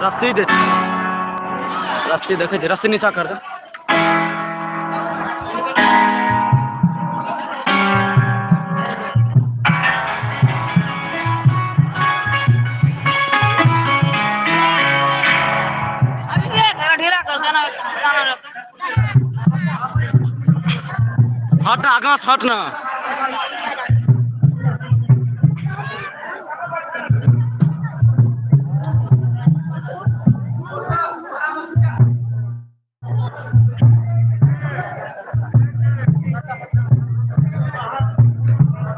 रस्सी जे छै, रस्सी देखै छी, रस्सी नीचा कर दे। ढीला कर देना। हट, आगाँ से हट ना।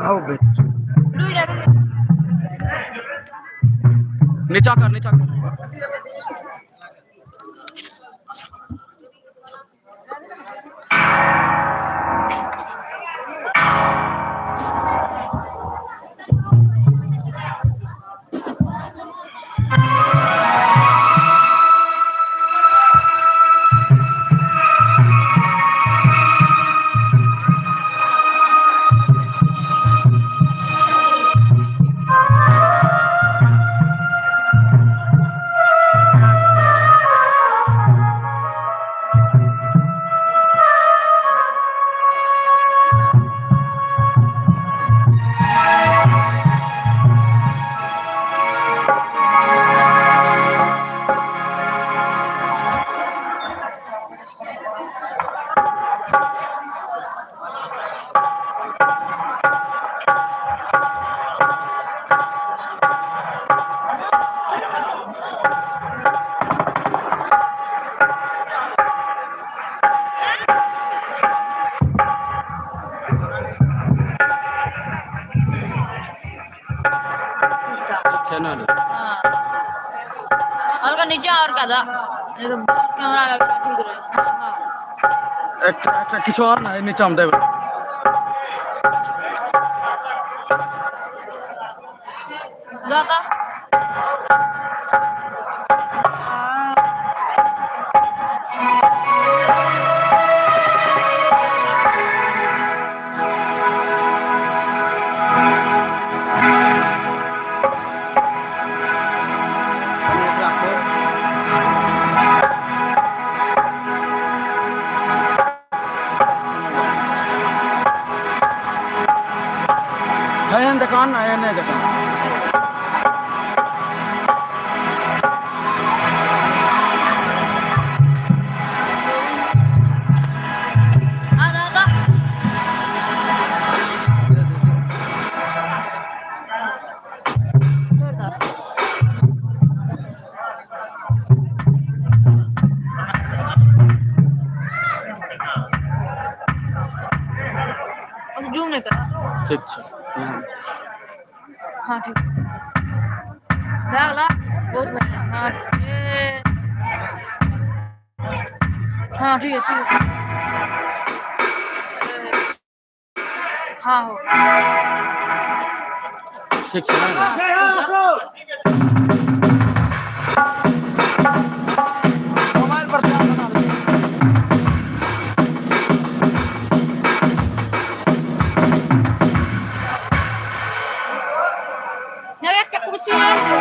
आओ बेटा, नीचा कर, नीचा कर। ठीक छै ने? हाँ, हल्का नीचे और का था, नहीं तो कैमरा ठीक रहे। हाँ हाँ। एकटा एकटा किछु आओर ने नीचामे देबै। दाता। कनि एकरा खोल। एहन जकाँ ने, एहने जकाँ। हाँ दादा। जूम नहीं करा। ठीक छै। हाँ, ठीक भए गेला, बहुत बढ़िया। हाँ, हाँ, ठीक है, ठीक है। हाँ, हो। ठीक छै ने? मोबाइल पर ध्यान बना लियौ। एकटा कुर्सी आर दियौ।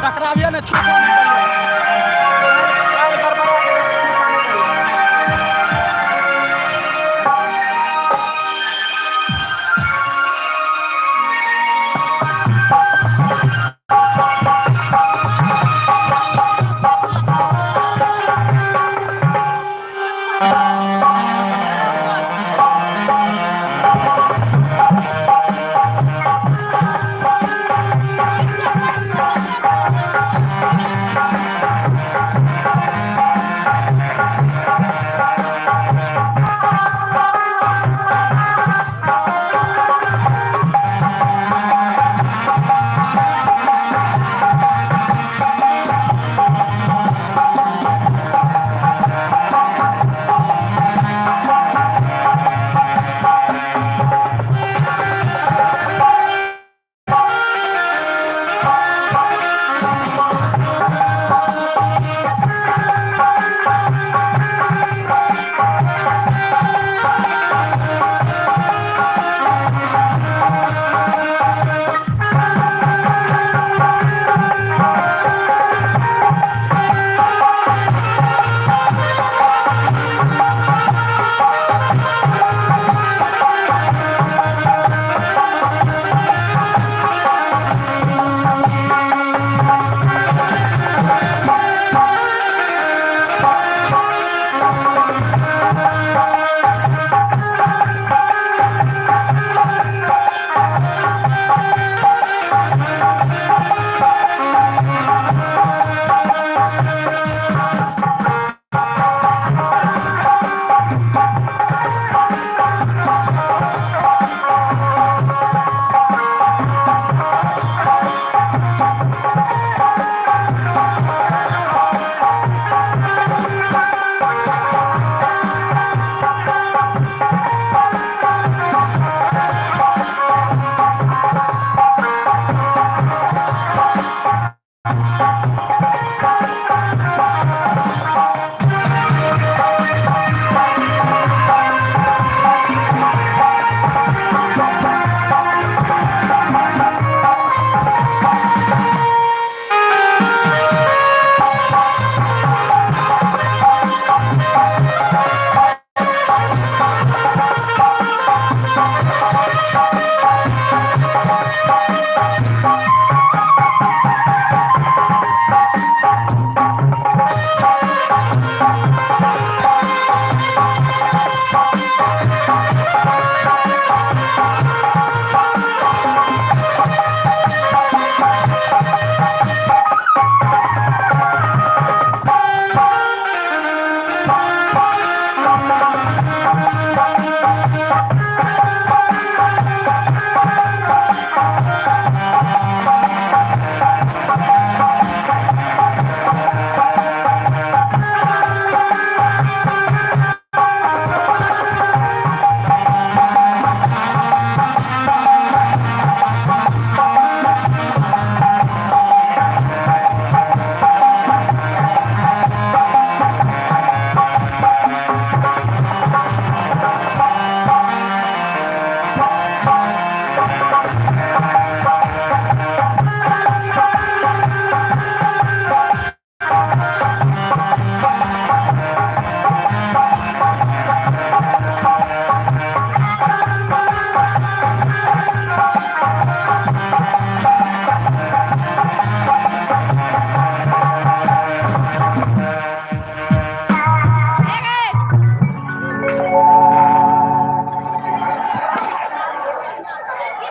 टकराबिया ने छूछा नहीं करिए। चाल गड़बड़ा गेलै, छूछा नहीं करिए। Thank you.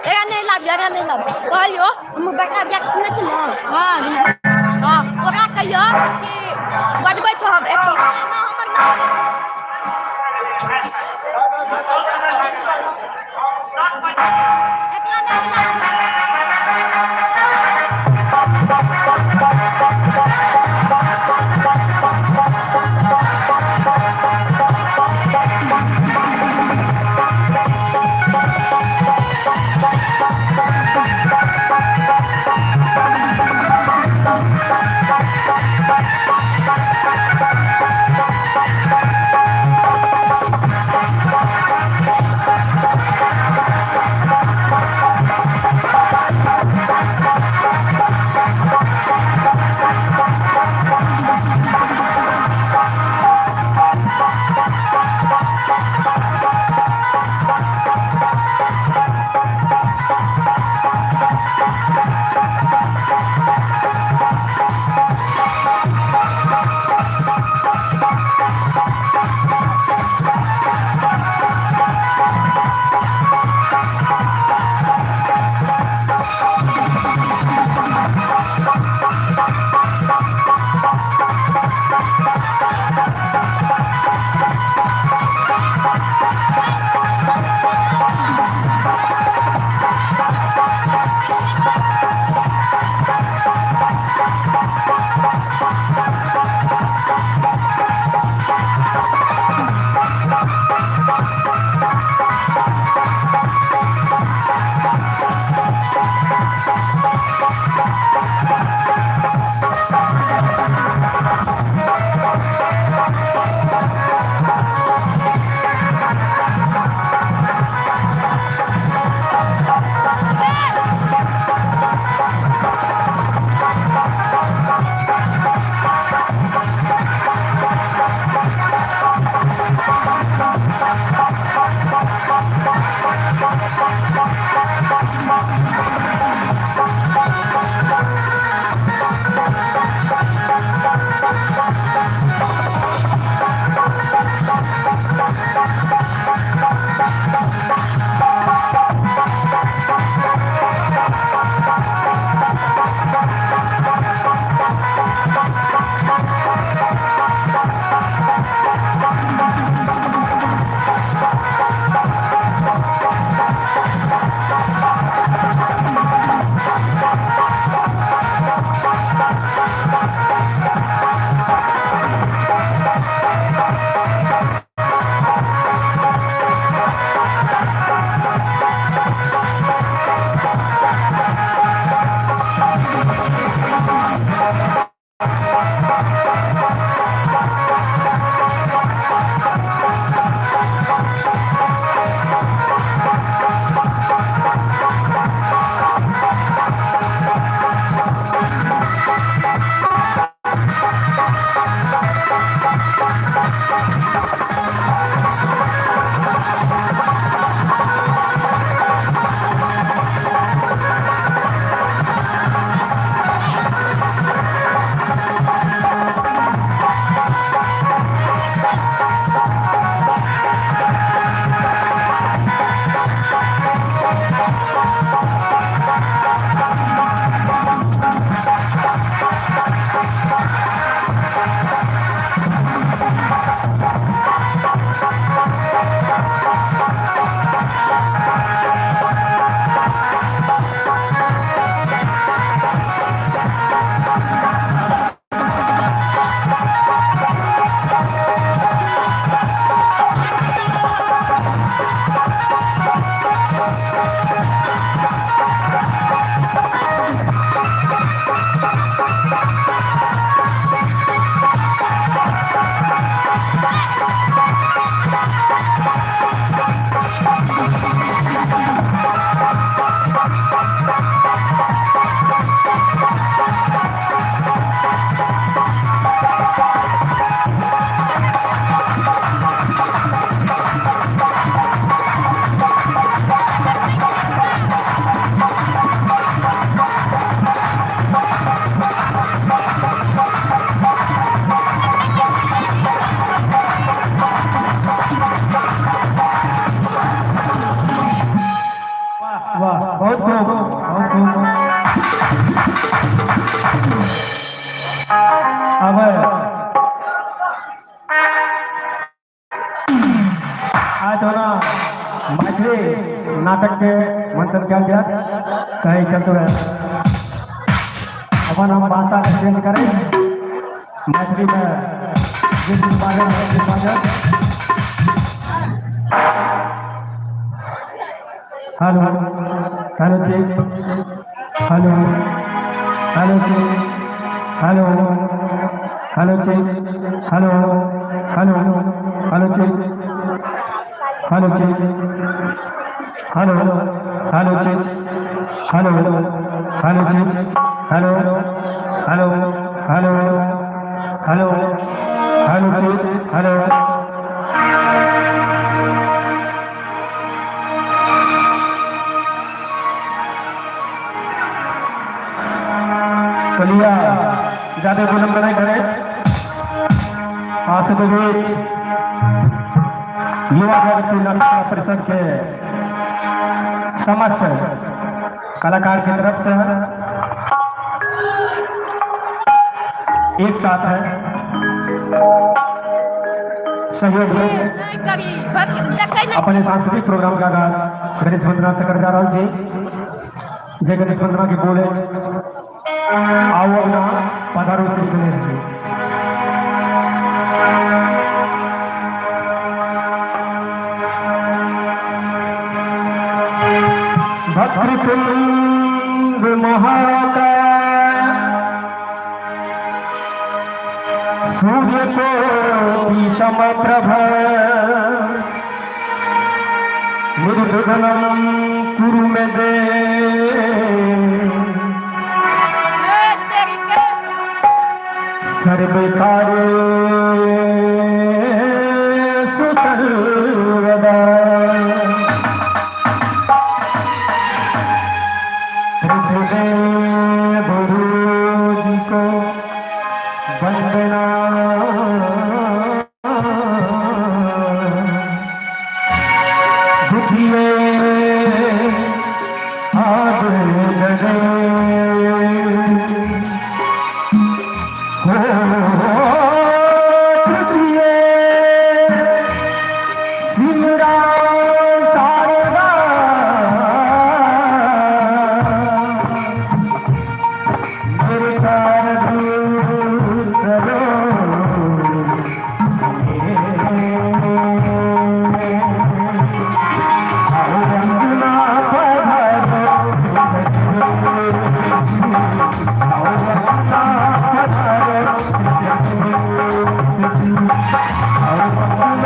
एकरा नहि लाबियौ, एकरा नहि लाबियौ। कहलियौ, हम बड़का भैया के चिन्है छी ने? हाँ। हँ, ओकरा कहियौ कि बजबै छौ हम एक ना हमर नाम। एकरा नहि लाबियौ। बहुत खूब, बहुत खूब। अब आज होना मैथिली नाटक के मंचन कयल जायत, कहीं चलते रहे। अपन हम भाषा के चेंज करें, मैथिली में जे चीज बाजब, मैथिली बाजब। हेलो हेलो चीज, हेलो हेलो चीज, हेलो हेलो चीज, हेलो हेलो हेलो चीज, हेलो चीज, हेलो हेलो चीज, हेलो हेलो चीज, hello hello hello hello hello चीज, हेलो। कलिया ज्यादा विलंब नहीं करे, आज के बीच युवा जागृति नाट्य परिषद के समस्त कलाकार की तरफ से एक साथ है सहयोग में नहि करी, देखै नहि। अपने सांस्कृतिक प्रोग्राम का आगाज गणेश वंदना से कर जा रहा छी। जय गणेश वंदना के बोले, आओ अंगना पधारो श्री गणेश जी। वक्रतुंड महाकाय, सूर्य कोटि समप्रभ, निर्विघ्नं कुरु मे देव। ए तेरी के। सर्वकार्येषु सर्वदा पृथ्वी गुरु जी को वंदना, बुद्धिये आद गए हो, तृतीय सिमरा शारदा, मेरे कार दूर करो। आओ अंगना पधारो, आओ अंगना पधारो, आओ अंगना पधारो, आओ अंगना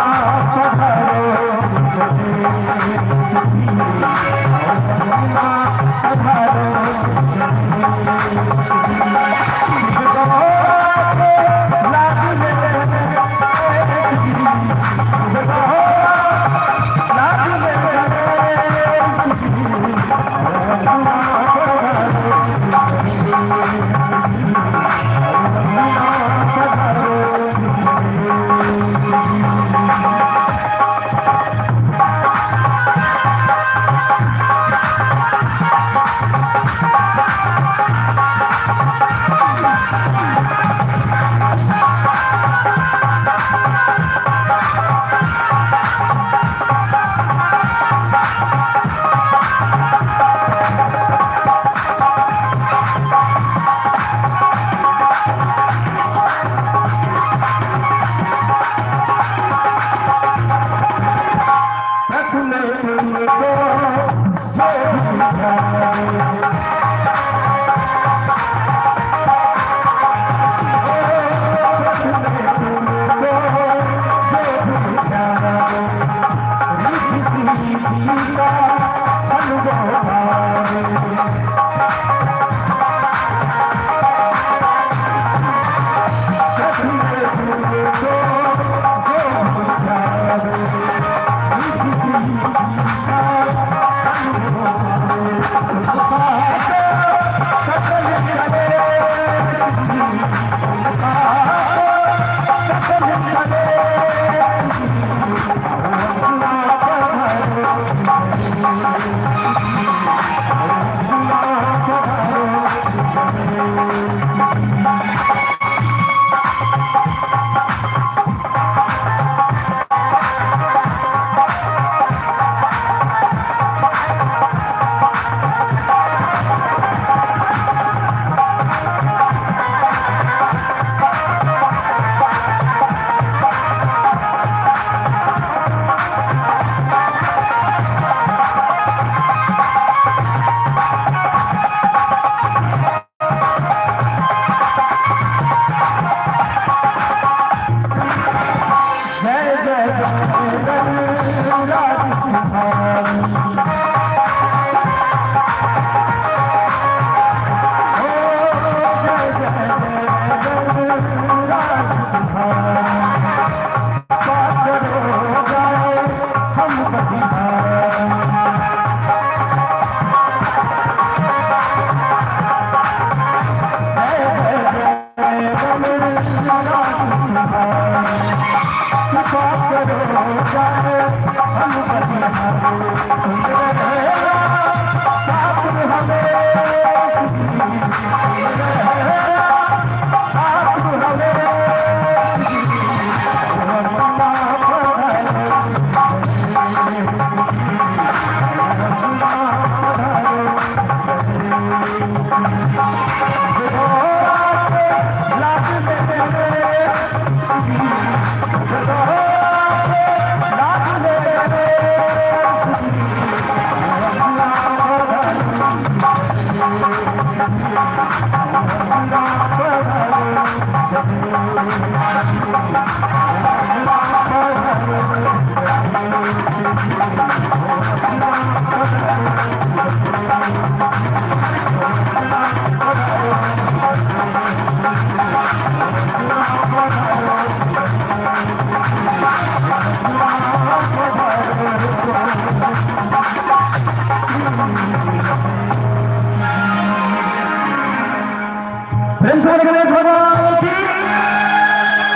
पधारो। तुमको जो भी ध्यावे, तुमको जो भी ध्यावे, रिद्धि सिद्धि का फल वो पावे। तुमको जो भी ध्यावे, रिद्धि सिद्धि का फल वो पावे। सकल कलेश, सकल कलेश। प्रेम से बोलो गणेश भगवान की,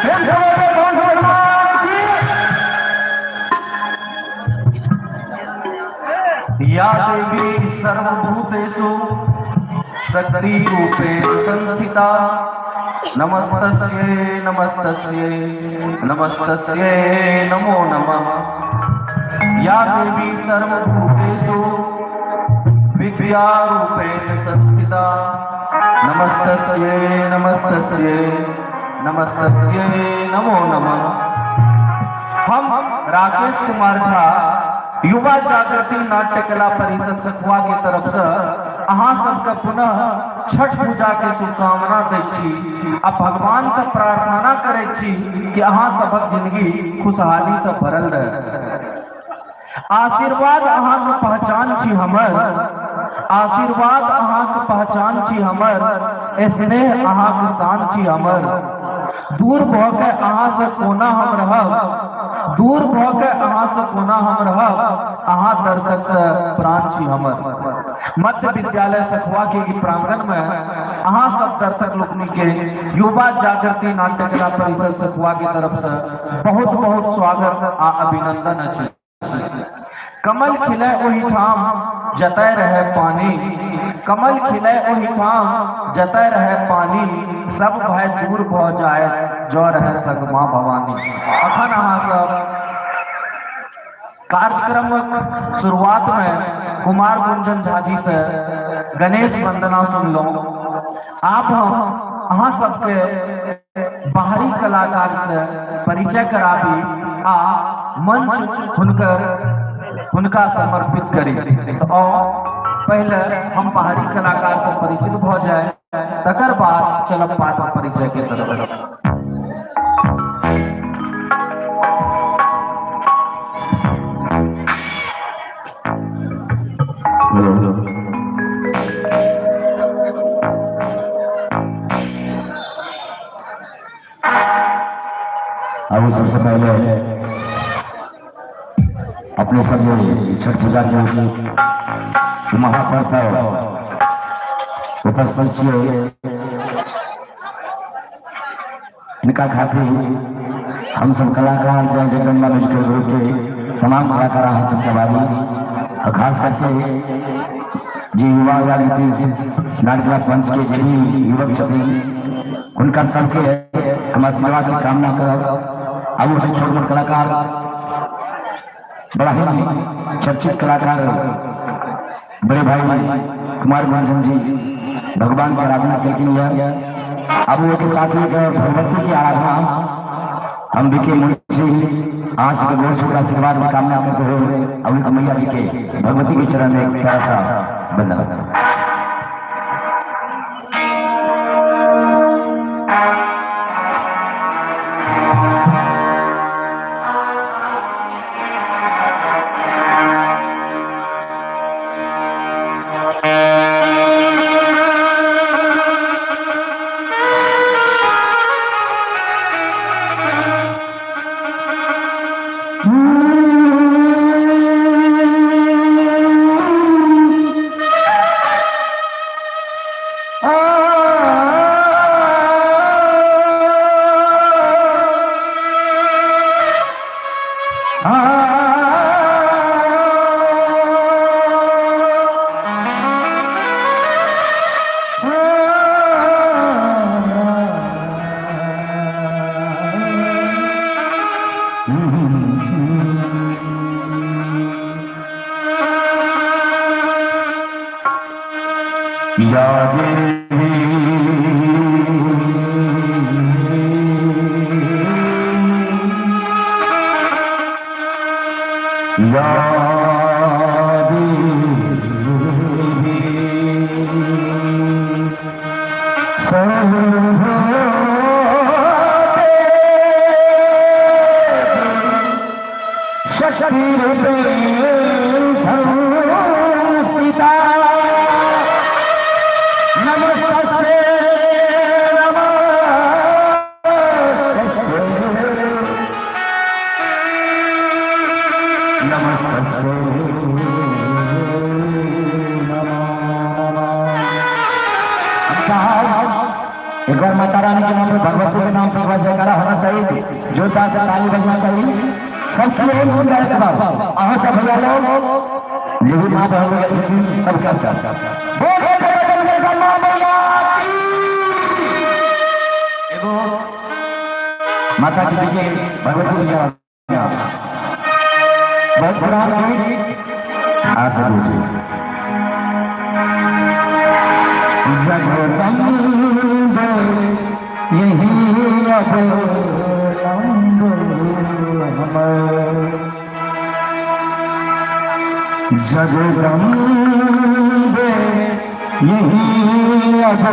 प्रेम से बोलो कौन से भगवान की। या देवी सर्वभूतेषु शक्तिरूपेण संस्थिता, नमस्तस्यै नमस्तस्यै नमस्तस्यै नमो नमः। या देवी सर्वभूतेषु विद्यारूपेण संस्थिता, नमस्तस्यै नमस्तस्यै नमस्तस्यै नमो नमः। हम राकेश कुमार झा, युवा जागृति नाट्य कला परिषद सखुआ के तरफ से अहाँ सबके पुनः छठ पूजा के शुभकामना दै छी आ भगवान से प्रार्थना करै छी कि अहाँ सबक जिंदगी खुशहाली से भरल रहे। आशीर्वाद अहाँके पहचान छी हमर, आशीर्वाद अहाँके पहचान छी हमर, स्नेह अहाँके शान छी हमर। दूर भऽ के अहाँ से कोना हम रहब, दूर भऽ के अहाँ से कोना हम रहब, अहाँ दर्शक से प्राण छी हमर। मध्य विद्यालय सखुआ के ई प्रांगण में अहाँ सब दर्शक लोकनि के युवा जागृति नाट्य कला परिषद सखुआ के तरफ से बहुत बहुत स्वागत आ अभिनंदन अछि। कमल खिले ओहिठाम जतय रहे पानी, कमल खिले ओहिठाम जतय रहे पानी, सब भय दूर भऽ जायत जँ रहे संग माँ भवानी। अखन अहाँ सब कार्यक्रमक शुरुआत में कुमार गुंजन झा जी से गणेश वंदना सुनलहुँ। आब हम अहाँ सबके बाहरी कलाकार से परिचय कराबी आ मंच हुनकर हुनका समर्पित करी। और पहले हम बाहरी कलाकार से परिचित भऽ जाए, तकर बाद चलब पात्र परिचय के तरफ। अब सबसे पहले अपने सब छठ पूजा के महापर्व पर उपस्थित छियै, इनका खातिर हम सब कलाकार जय जगदम्बा म्यूजिकल ग्रुप के तमाम कलाकार अहाँ सबके बारी और खास करके जे युवा जागृति नाटकला पंच के जे भी युवक छथिन, हुनका सबके हम आशीर्वाद के कामना करब। अब वो छोट मोट कलाकार, बड़ा ही चर्चित कलाकार बड़े भाई कुमार गुंजन जी भगवान की आराधना केलखिन यऽ। अब वो के साथ ही भगवती की आराधना हम बीके मुंशी अहाँ सबके गोर छू आशीर्वाद की कामना करते हुए अब मैया जी के भगवती के चरण में एक प्यारा सा बंदन। या देवी या देवी सर्वभूतेषु शक्तिरूपे संस्थिता नमस्तस्यै नमस्तस्यै नमस्तस्यै नमो नमः। साहब एक बार माता रानी के नाम पे, भगवती के नाम पे एक बार जयकारा होना चाहिए, जोरदार से ताली बजना चाहिए। सब लोग मिल गए एक बार अहाँ सब भैया लोग जे भी माँ बहन लोग छथिन सबके साथ बोल जगदम्बा मैया की। एगो माता जी के भगवती जी के बहुत पुराना गीत आ सके जगदम्बे यही अब लंब हमर जगदम्बे यही अब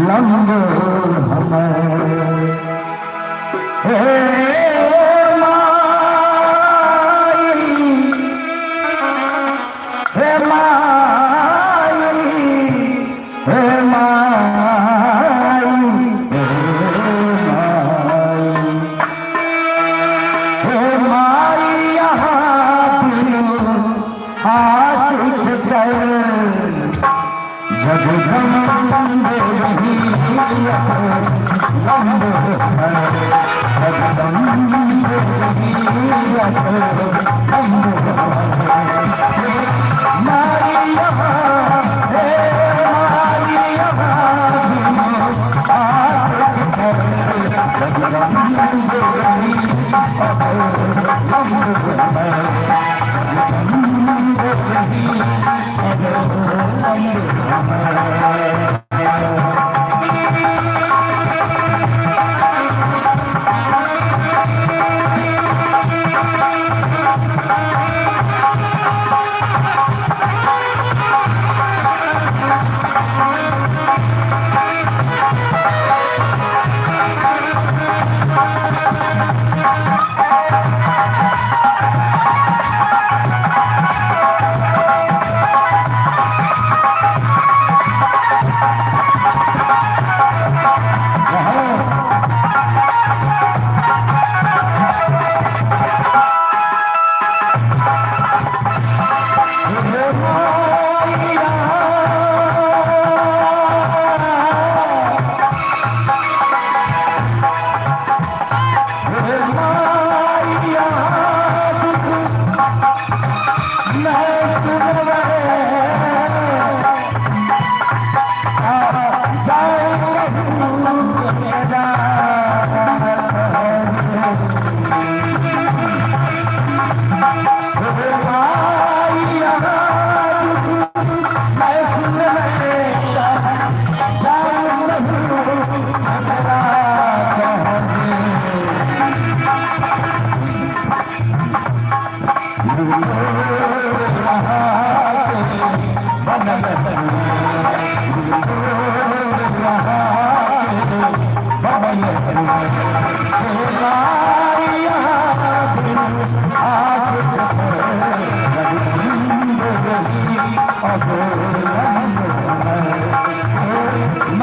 लंब हमर हे माई हे माई हे माई हे माई हे माई यहाँ बिनु आशिक कर जगदम्बे रही लंब जगदम्बे रही लंब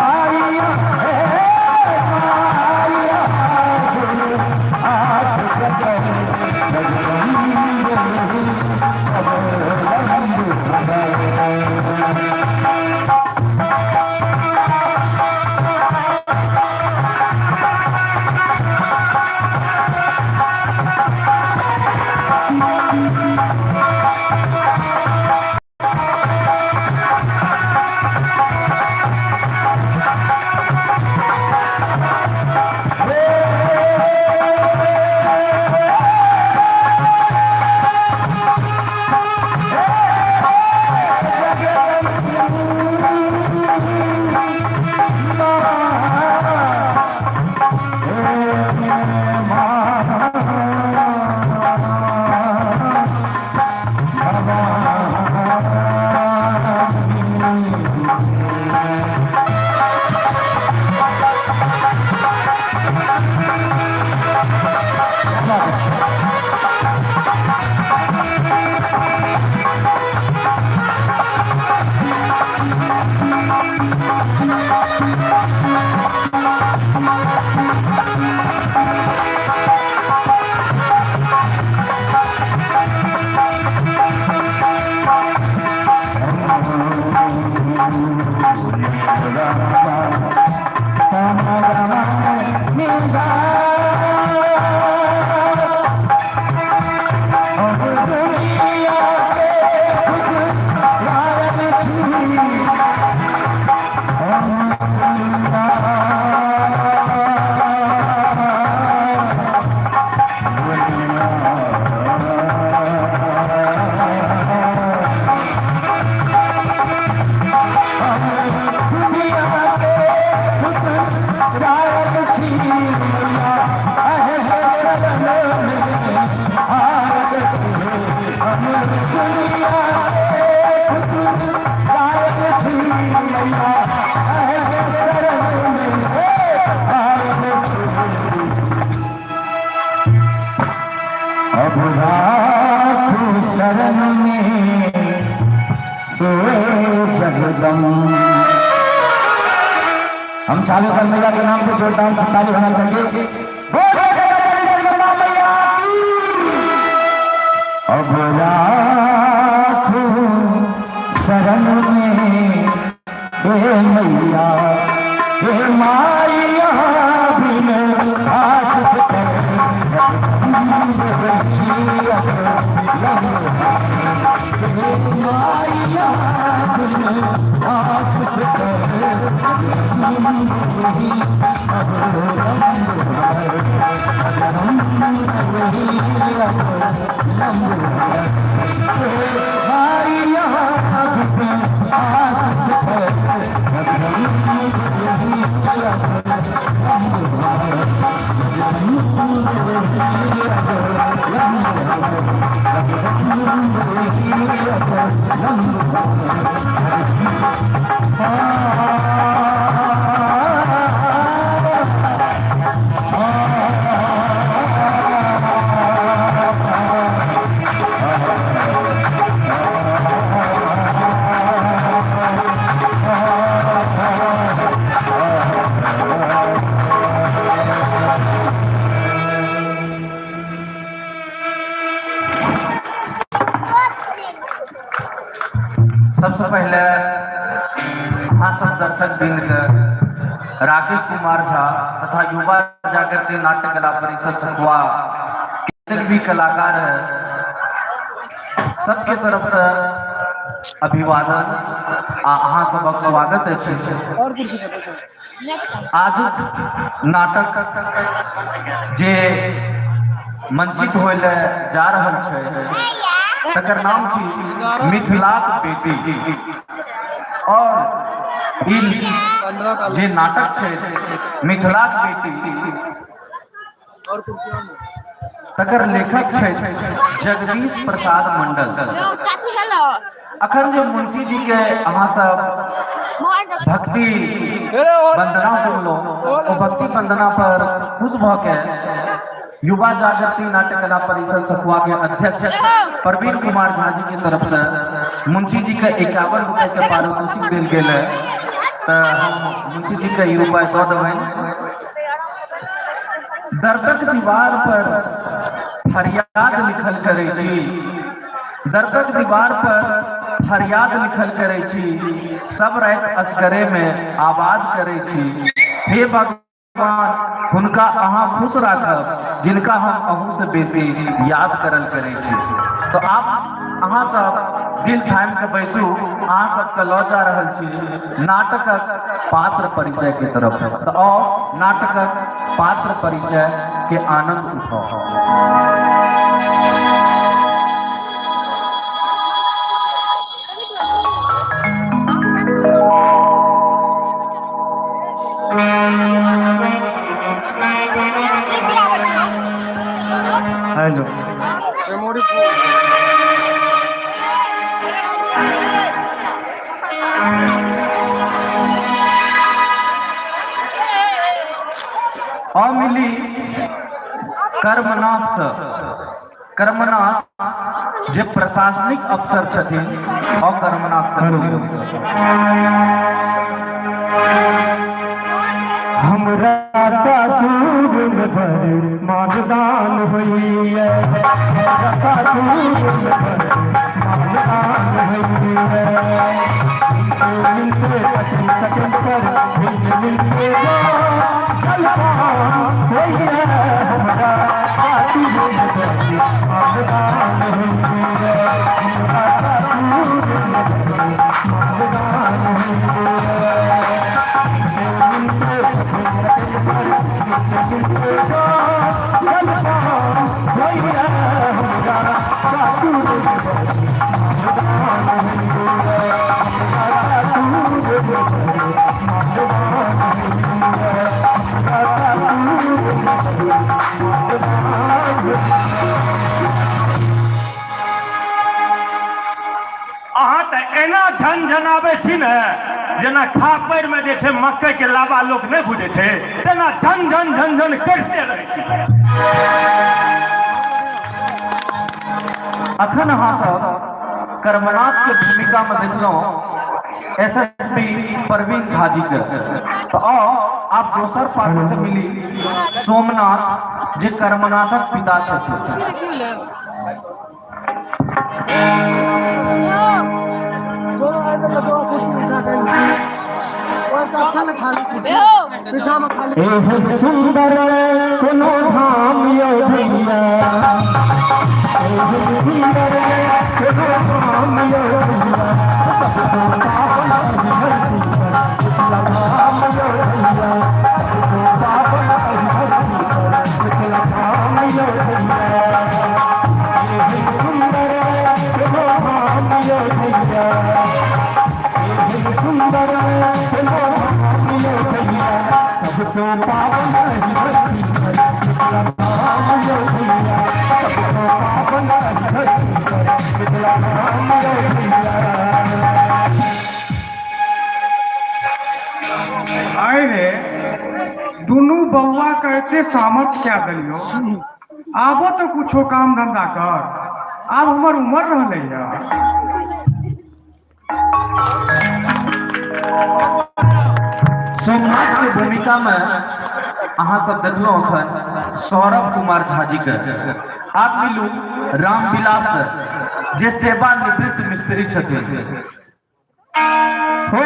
मारिया हे मारिया अब राखू शरण में हे जगदम। हम चालू कर मैया के नाम पे जोरदार से ताली होना चाहिए। बोलो जगदम्बा जगदम्बा मैया की। अब राखू शरण में हे मैया, हे माया बिन आस कर सबसे पहले अहाँ सब दर्शक वृंद के राकेश कुमार झा तथा युवा जागृति नाट्य कला परिषद सखुआ के जितने भी कलाकार हैं, सबके तरफ से अभिवादन आ अहाँ सबक स्वागत अछि। आजुक नाटक जे मंचित होय ले जा रहल छै, तकर नाम छी मिथिलाक बेटी। और ई जे नाटक छै मिथिलाक बेटी, तकर लेखक छै जगदीश प्रसाद मंडल। काफी हेलो। अखन जे मुंशी जी के अहाँ सब भक्ति वंदना सुनलो, ओ भक्ति वंदना पर खुश भऽ के युवा जागृति नाट्य कला परिषद सखुआ के अध्यक्ष प्रवीण कुमार झा जी के तरफ से मुंशी जी के 51 रुपए के पारितोषिक देल गेल है। तऽ हम मुंशी जी के ई रुपए दऽ देबनि। दर्दक दीवार पर फरियाद लिखल करै छी, दर्दक दीवार पर फरियाद लिखल करै छी, सब राति असगरे में आवाज करै छी। हे भगवान, हुनका अहाँ खुश राखब जिनका हम अहू से बेसी याद करल करै छी। तो आप अहाँ सब दिल थामि के बैसू, अहाँ सबके लऽ जा रहल छी नाटकक पात्र परिचय के तरफ। तऽ आओ, नाटकक पात्र परिचय के आनंद उठाओ। हेलो। अमिली कर्मनाथ से, कर्मनाथ जे प्रशासनिक अफसर छथिन, अकर्मनाथ से। हमरा सासुर में बड़ मानदान होइए, हमरा सासुर में बड़ मानदान होइए। मिलते सखी सेकंड पर झनझनाबै छी ने जेना खापड़िमे जे छै मकई के लाबा लोक नहि बुझै छै तेना झन झन झन झन करिते रहै छी। अखन अहाँ सब कर्मनाथ के भूमिका में देखलहुँ एसएसपी प्रवीण झा जी के। तो आओ आप दोसर पात्र से मिली सोमनाथ जे कर्मनाथक पिता छथिन। एहन सुंदर कोनो धाम यो भैया, एहन सुंदर कोनो धाम यो भैया, सबको पावन अहि धरती पर मिथिला धाम यो भैया, सबको पावन अहि धरती पर मिथिला धाम यो भैया, एहन सुंदर कोनो धाम यो भैया, एहन सुंदर कोनो धाम यो भैया, सबसे पावन अहि धरती पर मिथिला धाम यो भैया, सबसे पावन अहि धरती पर मिथिला धाम यो भैया। आइ रे दुनू बौआ के एते सामर्थ्य कए देलियौ, आबो तऽ कुछो काम धंधा कर, आब हमर उमर रहलै या। सोमनाथ के भूमिका में अहाँ सब देखलहुँ अखन सौरभ कुमार झा जी के। आब मिलू रामविलास जे सेवानिवृत्त मिस्त्री छथिन। हो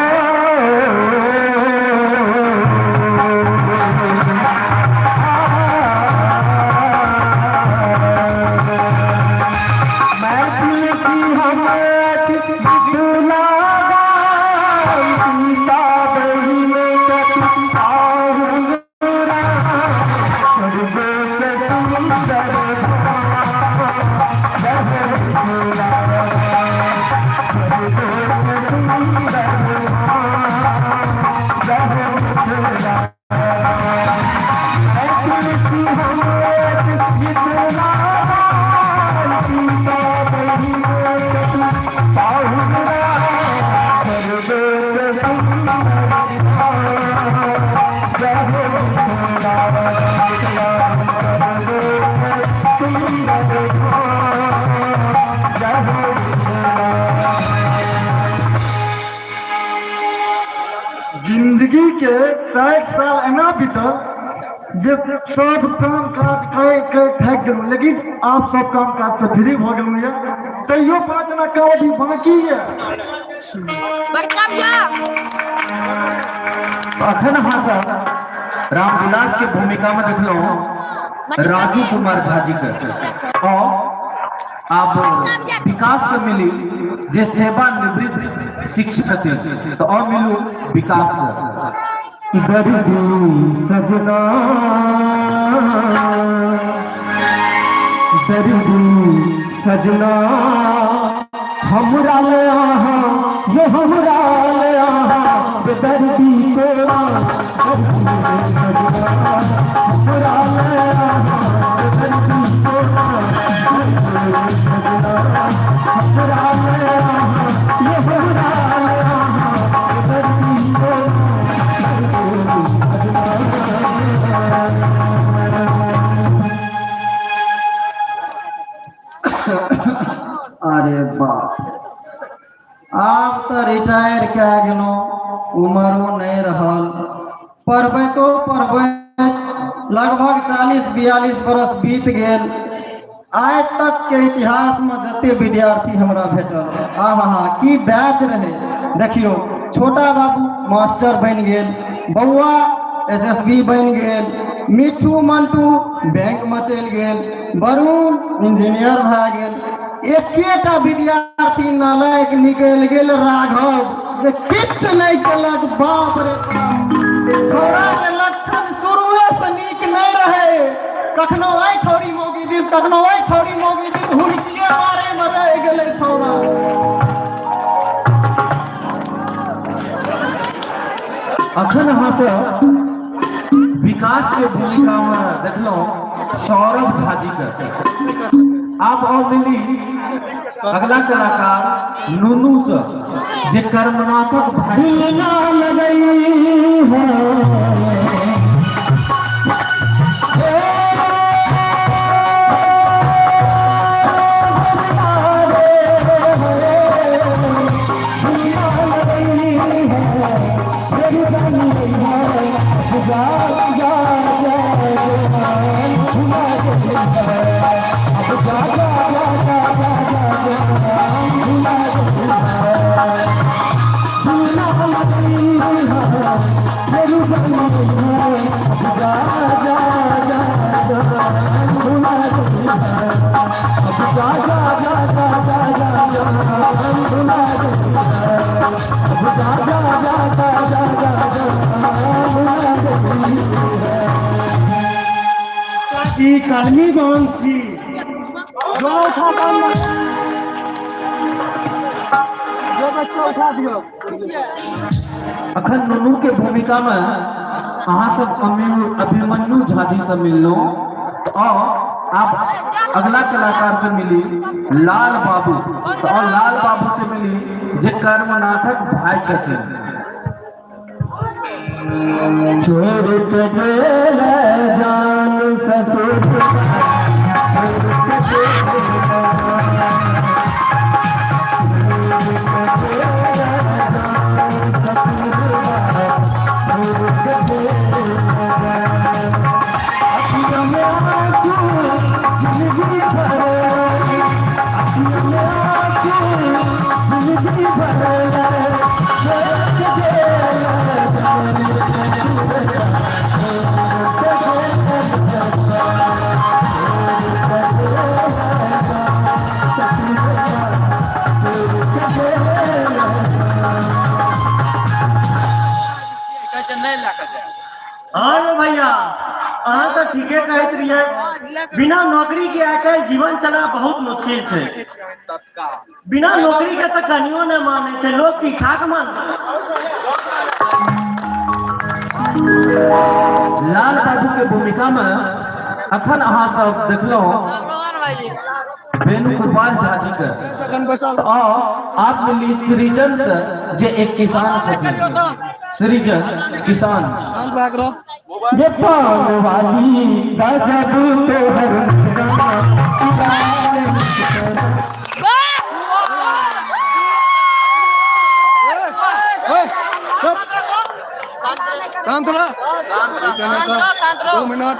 मैथिल की हम अछि मिथिला गाम, सीता बहिन कति पाहुन राम, स्वर्ग से सुन्दर धाम, जय हो मिथिला, स्वर्ग से सुन्दर धाम, जय हो मिथिला। मैथिल की हम अछि मिथिला गाम, सीता बहिन कति पाहुन राम, स्वर्ग से सुन्दर धाम, जय हो मिथिला, मिथिला स्वर्ग से सुन्दर धाम, जय हो मिथिला। जिंदगी के 60 साल एना बीतल जे सब काम काज करे करे थाकि गेलहुँ, लेकिन आब सब काम काज से फ्री भऽ गेलहुँ यऽ, तैयो 5 आना काम अभी बाकी यऽ। बड़का भैया। अखन अहाँ सब रामविलास के भूमिका में देखलहुँ राजू कुमार झा जी के। और आब विकास से मिली जे सेवानिवृत्त शिक्षक छथिन, तो और मिलू विकास से। दर्दी सजना, दर्दी सजना, हमरा ले आहा ये हमरा ले आहा बेदर्दी तोरा, दर्दी सजना हमरा ले आहा बेदर्दी तोरा, दर्दी सजना हमरा ले आहा ये हमरा ले आहा बेदर्दी तोरा, दर्दी सजना। अरे बाप, आब तऽ रिटायर कए गेलहुँ, उमरो नहि रहल, पढ़बैतो पढ़बैत लगभग 40-42 बरस बीत गेल। आइ तक के इतिहास में जते विद्यार्थी हमरा भेटल, आहा हा की बैच रहे। देखियो छोटा बाबू मास्टर बनि गेल, बौआ एसएसबी बनि गेल, मिठू मंटू बैंक में चलि गेल, वरुण इंजीनियर भए गेल, एकेटा विद्यार्थी नालायक निकलि गेल राघव, जे किछु नहि केलक। बाप रे बाप, छौड़ा के लक्षण शुरुए से नीक नहि रहे, कखनो एहि छौड़ी मौगी दिस, कखनो एहि छौड़ी मौगी दिस, हुड़किए मारे में रहि गेलै छौड़ा। अखन अहाँ सब विकास के भूमिका में देखलहुँ सौरभ झा जी के। आब आओ मिली अगला कलाकार नूनू से। जे कर्मनाथक भाई ना लगई हो। ई कलमी बांध छी जो उठा काम जो बच्चा उठा दियौ। अखन नुनू के भूमिका में अहाँ सब अभिमन्यु झा जी से मिललहुँ और आप अगला कलाकार से मिली लाल बाबू, और लाल बाबू से मिली जे कर्मनाथक भाई छथिन। छोड़ के गेल जान ससुर हाँ रो भैया, अहाँ तऽ ठीके कहैत रहियै, बिना नौकरी के आइ काल्हि जीवन चला बहुत मुश्किल छै। बिना नौकरी के तऽ कनियो नहि मानै छै लोक, की खाक मानतै? लाल बाबू के भूमिका में अखन अहाँ सब देखलहुँ रोहन भाईजी वेणुगोपाल झा जी के, और आप मिली सृजन से जे एक किसान छथिन, सृजन किसान। ये पान वाली गजब तोहर शांत रह, 2 मिनट,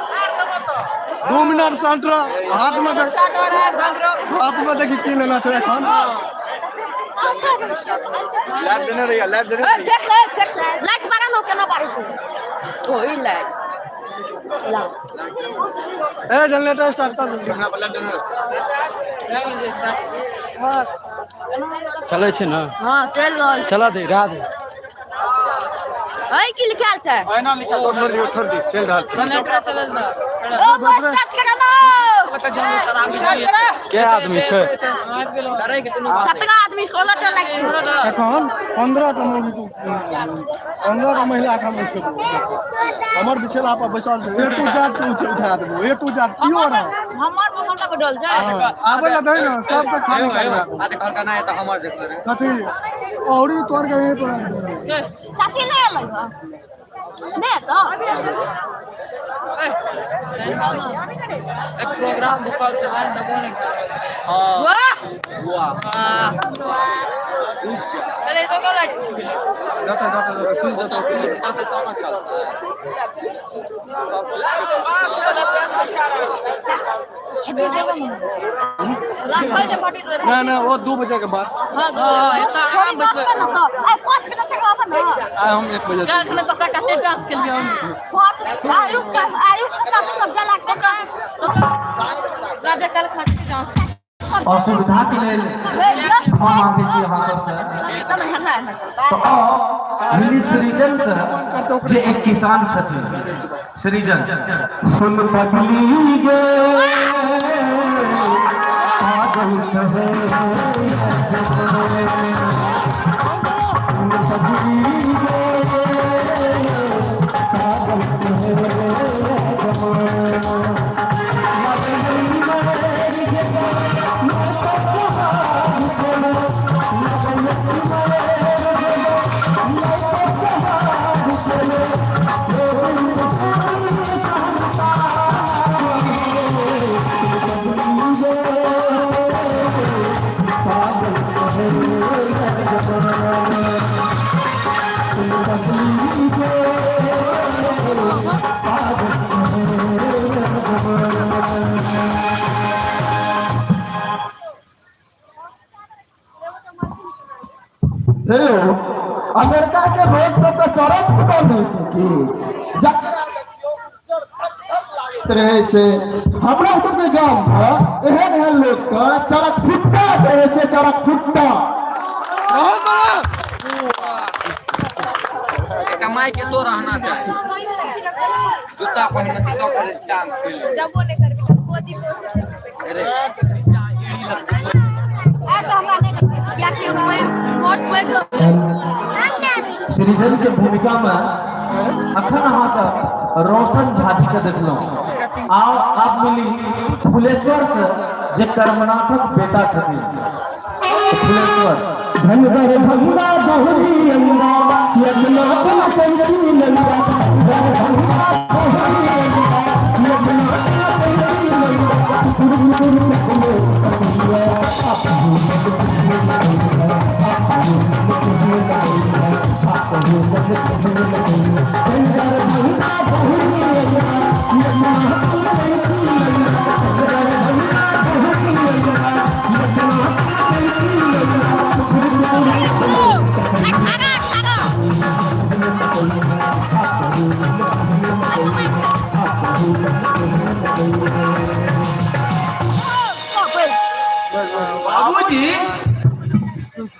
2 मिनट शांत रह। हाथ में देख, हाथ में देखी की लेना छै एखन। देख ले, देख ले, लाइट बारा न केना बारै छै ओही लाइट ला। ए जनरेटर स्टार्ट कर। चलै छै ने? हाँ, चलि रहल। चला दे राधे। है की लिखल छै? छोड़ दियौ, छोड़ दियौ, चलि रहल छै। ओ स्टार्ट करा ना, स्टार्ट करा। के आदमी छै? कतना आदमी? 16 टा लाइट छै। एखन 15 टा मौगी, 15 टा महिला के हम उठेबो। हमर बिछेला पर बैसल छै, ए टू जेड के उठा देबो, ए टू जेड प्योर है। हमर पर बैठल छै। आबै लए दही ने, सबके खाली करबा। कथी औरी तोड़ के यहीं पर रख देबो। चाची नहि एलै हँ? नहि तऽ प्रोग्राम बुकल छै, लाइन देबो नहि। वाह। अरे तो लाइट दते दते दते सुन दते। राखल छै फटी। ना ना, ओ 2 बजे के बाद। हाँ, 2 बजे ने तऽ आइ 5 मिनट तक रहब ने। आइ हम 1 बजे से। कते डांस केलियै हम। आयुष आयुष चाची सब जला के राजा कल खाते डांस। असुविधा के लेल क्षमा मांगे छी अहाँ सबसे। तो मिली सृजन से जे एक किसान छथिन, सृजन। सुन पगली गे पागल कहे, सुन पगली गे पागल कहे जमाना। लगन मर गया, मैं तो तुम्हारी। इलाका के लोग सबके चरक फुटल रहै छै की जकरा देखियौ उज्जर धक धक लागैत रहै छै। हमरा सबके गाम मे एहन एहन लोक के चरक फुट्टा रहै छै, चरक फुट्टा। कमाई के तो रहना चाहिए, जूता पहनने तो करे टांग खुल। जबो नहि करबी तऽ गोदी अरे नीचा एड़ी लगतै। आ तऽ हमरा नहि लगतै कियाकि हम बहुत पैघ। सृजन के भूमिका में अखन अहाँ सब रोशन झा जी के देखलहुँ। आ आब मिली फुलेश्वर से जे कर्मनाथक बेटा छथिन। फुलेश्वर धनगर भंगा बहुरी अंगा यमुना चंची नंगा, दरभंगा बहुरी अंगा यमुना चंची नंगा, दरभंगा बहुरी अंगा यमुना चंची नंगा, दरभंगा बहुरी अंगा यमुना चंची नंगा। 18 18। बाबूजी,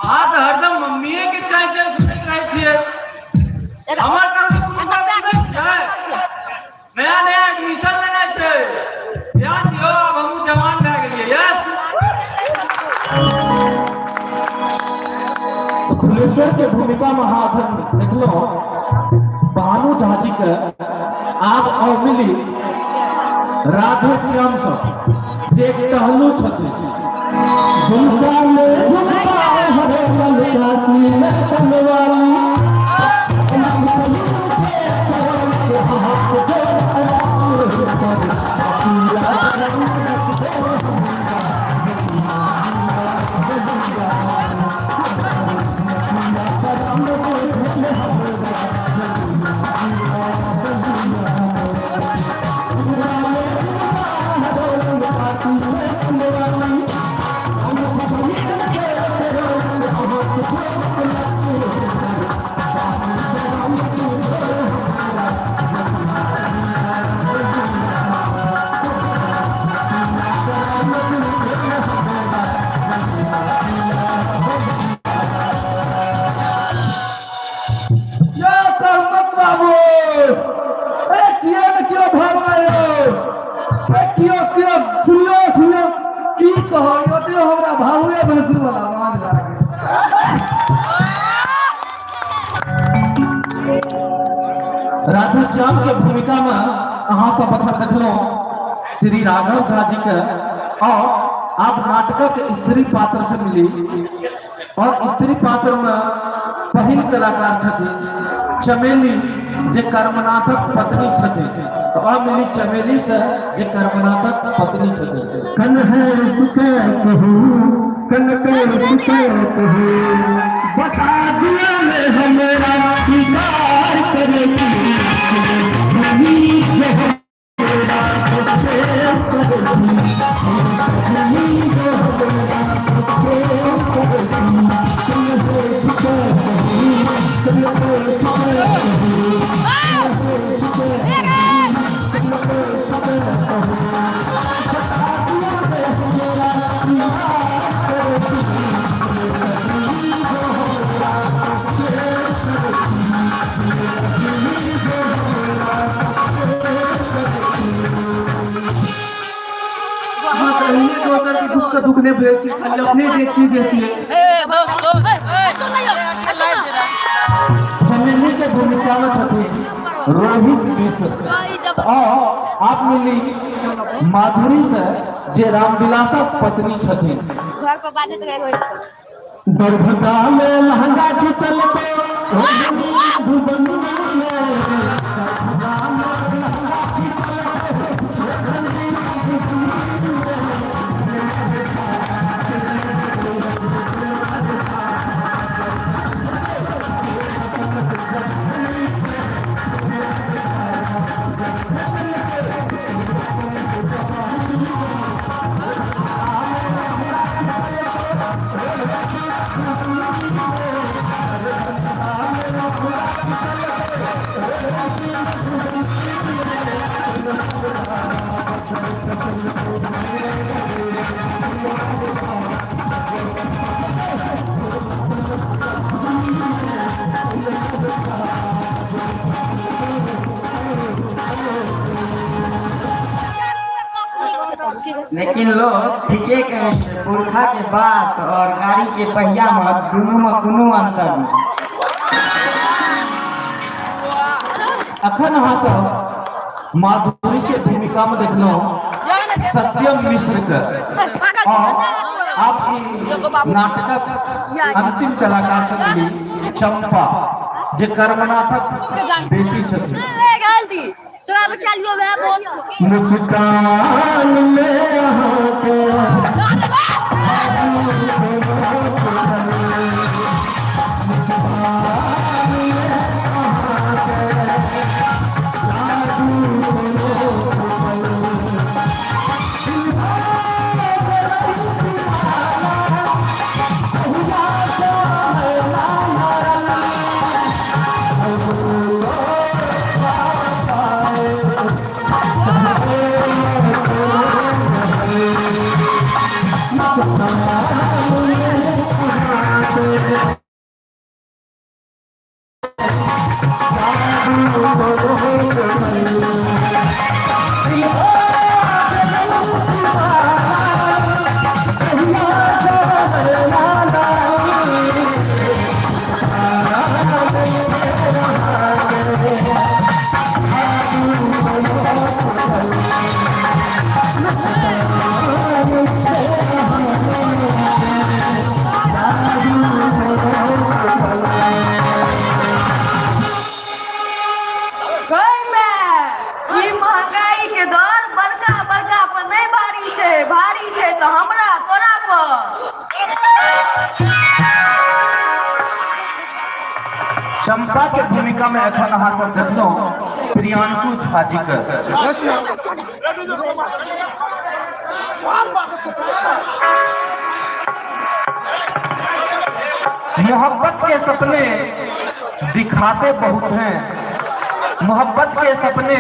अहाँ तऽ हरदम मम्मीए के चाय चाय सुनैत रहै छियै, हमर ककरो कोनो बात नहि छै। नया नया एडमिशन लेनाइ छै, ध्यान दियौ, आब हमहूँ जवान भए गेलियै। यस। तऽ फुलेश्वर के भूमिका में अहाँ अखन देखलहुँ भानु झा जी के। आब और मिली राधे श्याम से जे टहलू छथिन। झुमका में झुमका हरे ललका सीने वाली, यो कर्मत बाबू, ए छियै ने कियो भरना यौ, ए कियो कियो सुनियो सुनियो, की कहब यौ, ते हमरा भावुए भैंसुर वाला आवाज भए गेल। राधेश्याम के भूमिका में अहाँ सब अखन देखलहुँ श्री राघव झा जी के। और आप नाटकक स्त्री पात्र से मिली और स्त्री पात्र में पहिल कलाकार छथिन चमेली जे कर्मनाथक पत्नी छथिन। तो अब मिली चमेली से जे कर्मनाथक पत्नी छथिन। कन है कहूँ कन कहूँ, बता दिया में हमरा स्वीकार करेगी। अहाँ कहियो दोसर के दुख के दुख नहि बुझै छियै, खाली अपने जे छी जे छियै। चमेली के भूमिका में छथिन रोहित मिश्र। और आप मिली माधुरी से जे रामविलासक पत्नी छथिन। घर पर बाजैत रहे रोहित। दरभंगा में लहंगा के चलते में, दरभंगा में लहंगा की लेकिन लोग ठीके कहै छै, पुरखा के बात और गाड़ी के पहिया में दुनू में कोनो अंतर नहीं। अखन अहाँ सब माधुरी के भूमिका में देखलहुँ सत्यम मिश्र के, और आप ई नाटकक अंतिम कलाकार से मिली चंपा, जे कर्मनाथक बेटी छथिन। तोरा बचा लियो वह बोल। मुस्कान में अहाँके ई महंगाई के दौर बड़का बड़का पर नहीं भारी छै, भारी छै तो हमरा तोरा पर। चंपा के भूमिका में एखन अहाँ सब देखलहुँ प्रियांशु झा जी के। मोहब्बत के सपने दिखाते बहुत हैं, मोहब्बत के सपने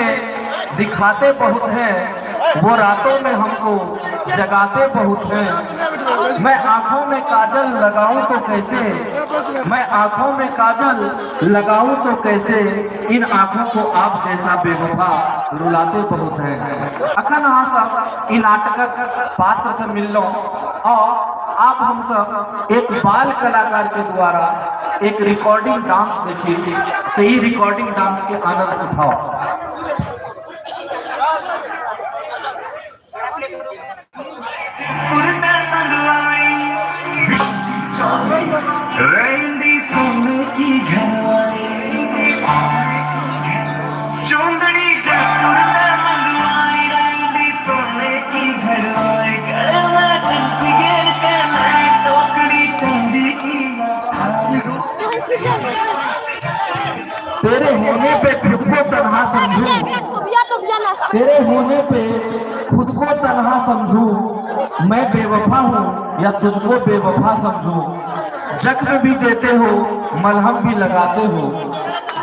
दिखाते बहुत हैं, वो रातों में हमको जगाते बहुत हैं। मैं आंखों में काजल लगाऊं तो कैसे, मैं आंखों में काजल लगाऊं तो कैसे, इन आंखों को आप जैसा बेवफा रुलाते बहुत हैं। अखन अहाँ सब इ नाटकक पात्र से मिललहुँ और आप हम सब एक बाल कलाकार के द्वारा एक रिकॉर्डिंग डांस देखी, तो ये रिकॉर्डिंग डांस के आनंद उठाओ। तेरे होने पे खुद को तन्हा समझूं, तेरे होने पे खुद को तन्हा समझूं, मैं बेवफा हूँ या तुझको बेवफा समझूं। जख्म भी देते हो मलहम भी लगाते हो,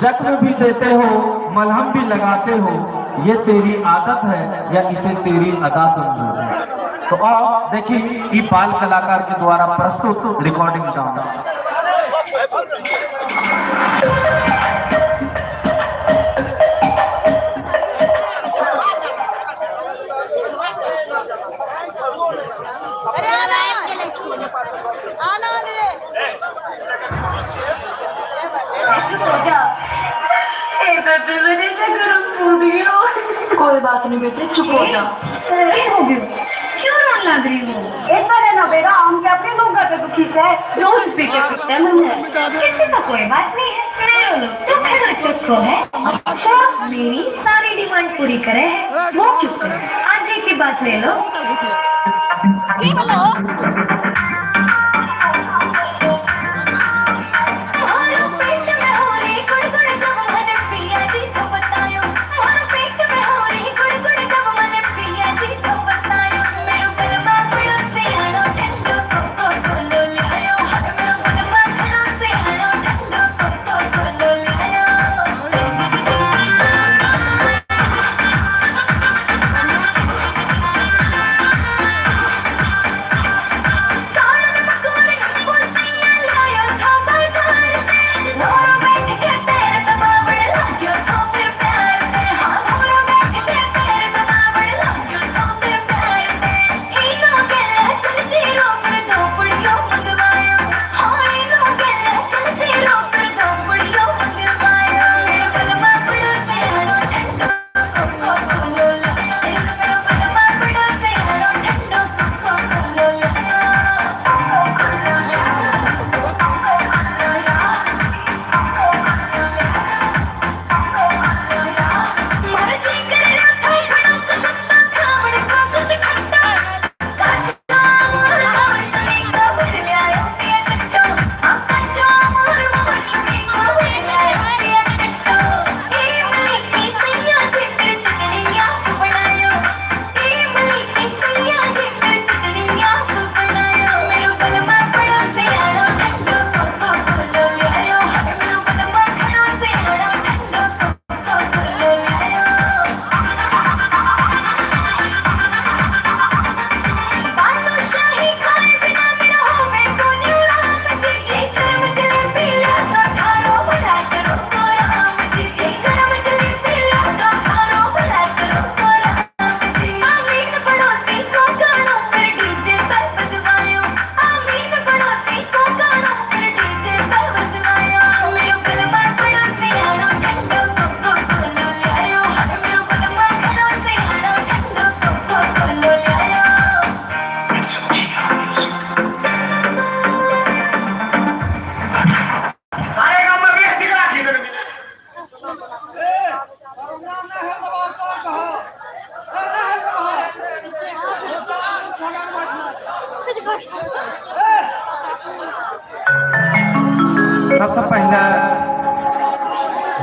जख्म भी देते हो मलहम भी लगाते हो, ये तेरी आदत है या इसे तेरी अदा समझूं। तो आओ देखिए ये बाल कलाकार के द्वारा प्रस्तुत रिकॉर्डिंग डांस। कोई बात नहीं बेटे, चुप हो जा। क्या हो गया, क्यों रोने लग रही हो? एक बार है ना बेटा, हम क्या अपने लोग का दुखी से रोज पी के सकते हैं मन है, किसी का कोई बात नहीं है। मेरे लोग तो खरा चुप है। अच्छा, मेरी सारी डिमांड पूरी करे है, वो चुप करे। आज की बात ले लो। काला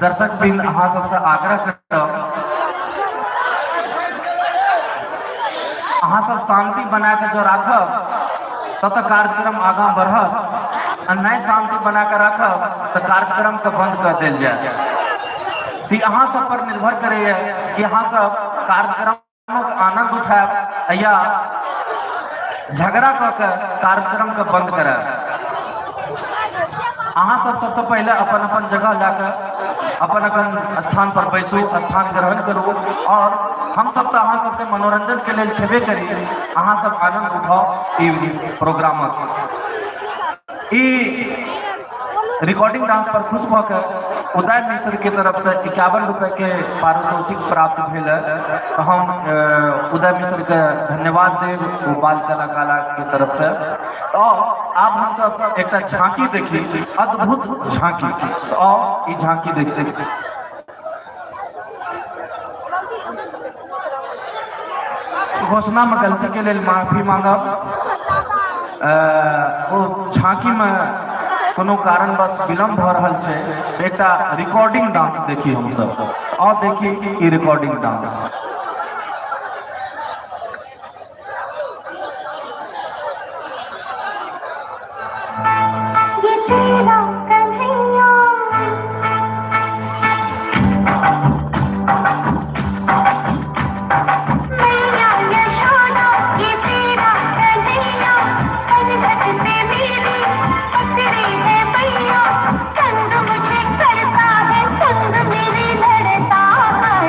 दर्शक वृंद अहाँ सबसँ आग्रह करब, अहाँ सब शांति बना के जो राखब तब तऽ कार्यक्रम आगाँ बढ़त, आ नहि शांति बना के राखब तऽ कार्यक्रम के बंद कर देल जायत। ई अहाँ सब पर निर्भर करैया कि अहाँ सब कार्यक्रमक आनंद उठायब या झगड़ा कऽ के कार्यक्रम के बंद करायब। अहाँ सब सबसँ पहिले अपन अपन जगह लए कऽ अपन अपन स्थान पर बैसू, स्थान ग्रहण करू, और हम सब तऽ अहाँ सबके मनोरंजन के लेल छेबे करी, अहाँ सब आनंद उठाउ ई प्रोग्रामक। ई रिकॉर्डिंग डांस पर खुश भऽ के उदय मिश्र के तरफ से 51 रुपए के पारितोषिक प्राप्त भेल है, तऽ हम उदय मिश्र के धन्यवाद देब ओ बाल कलाकार के तरफ से। और आब हम सब एकटा झांकी देखी, अद्भुत झांकी, और ई झांकी देखते। घोषणा में गलती के लेल माफी मांगब, ओ झांकी में कोनो कारणवश विलम्ब भऽ रहल छै। एकटा रिकॉर्डिंग डांस देखी हम सब, और देखी ई रिकॉर्डिंग डांस। ये तेरा कन्हैया, मैया यशोदा, ये तेरा कन्हैया, कनघट से मेरी पकड़ी है मैया, तंग मुझे करता है, संग मेरे लड़ता है।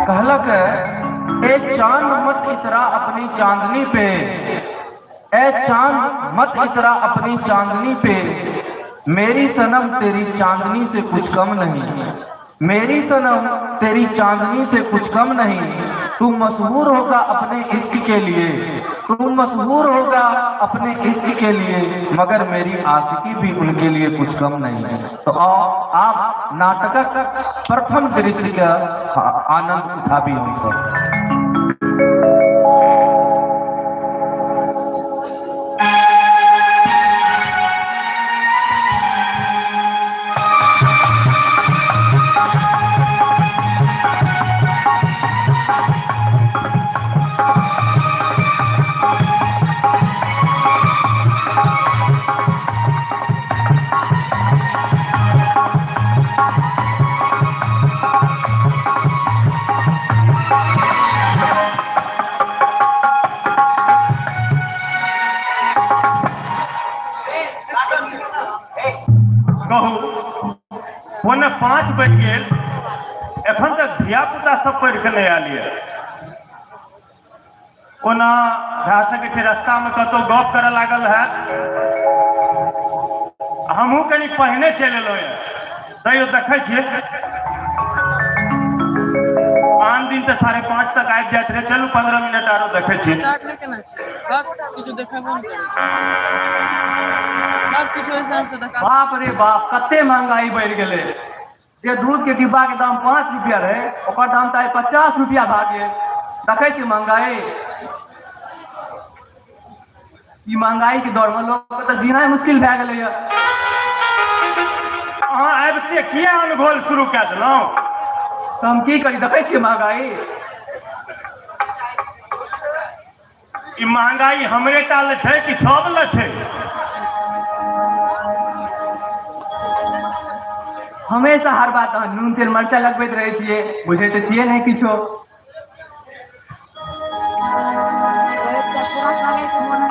कहलक, ए चांद मत इतरा अपनी चांदनी पे, ए चांद मत इतरा अपनी चांदनी पे, मेरी सनम तेरी चांदनी से कुछ कम नहीं, मेरी सनम तेरी चांदनी से कुछ कम नहीं, तू मशहूर होगा अपने इश्क के लिए, तू मशहूर होगा अपने इश्क के लिए, मगर मेरी आशिकी भी उनके लिए कुछ कम नहीं। तो आओ आप नाटकक प्रथम दृश्य के आनंद उठाबी हम सब। कहू, 4:45 बजि गेल, एखन तक धिया पुता सब पढ़ि कऽ नहि आयल यऽ। ओना भए सकै छै रस्तामे कतहु गप करऽ लागल हैत। हमहूँ कनि पहिने चलि एलहुँ यऽ, तैयो देखै छियै। आन दिन तऽ 5:30 तक आबि जाइत रहै। चलू 15 मिनट आरो देखै छियै। बाप रे बाप, कते महंगाई बढ़ि गेलै। जे दूध के डिब्बा के दाम 5 रुपया रहे, ओकर दाम तऽ आइ 50 रुपया भए गेल। देखै छी महंगाई? ई महंगाई के दौर में लोग के तऽ जीनाइ मुश्किल भए गेलै। अहाँ आबिते किया अनघोल शुरू कए देलहुँ? तऽ हम की करी? देखै छियै महंगाई। ई महंगाई हमरे टा लए छै कि सब लए छै? हमेशा हर बात अहाँ नून तेल मरचाइ लगबैत रहै छियै, बुझै तऽ छियै नहि किछो।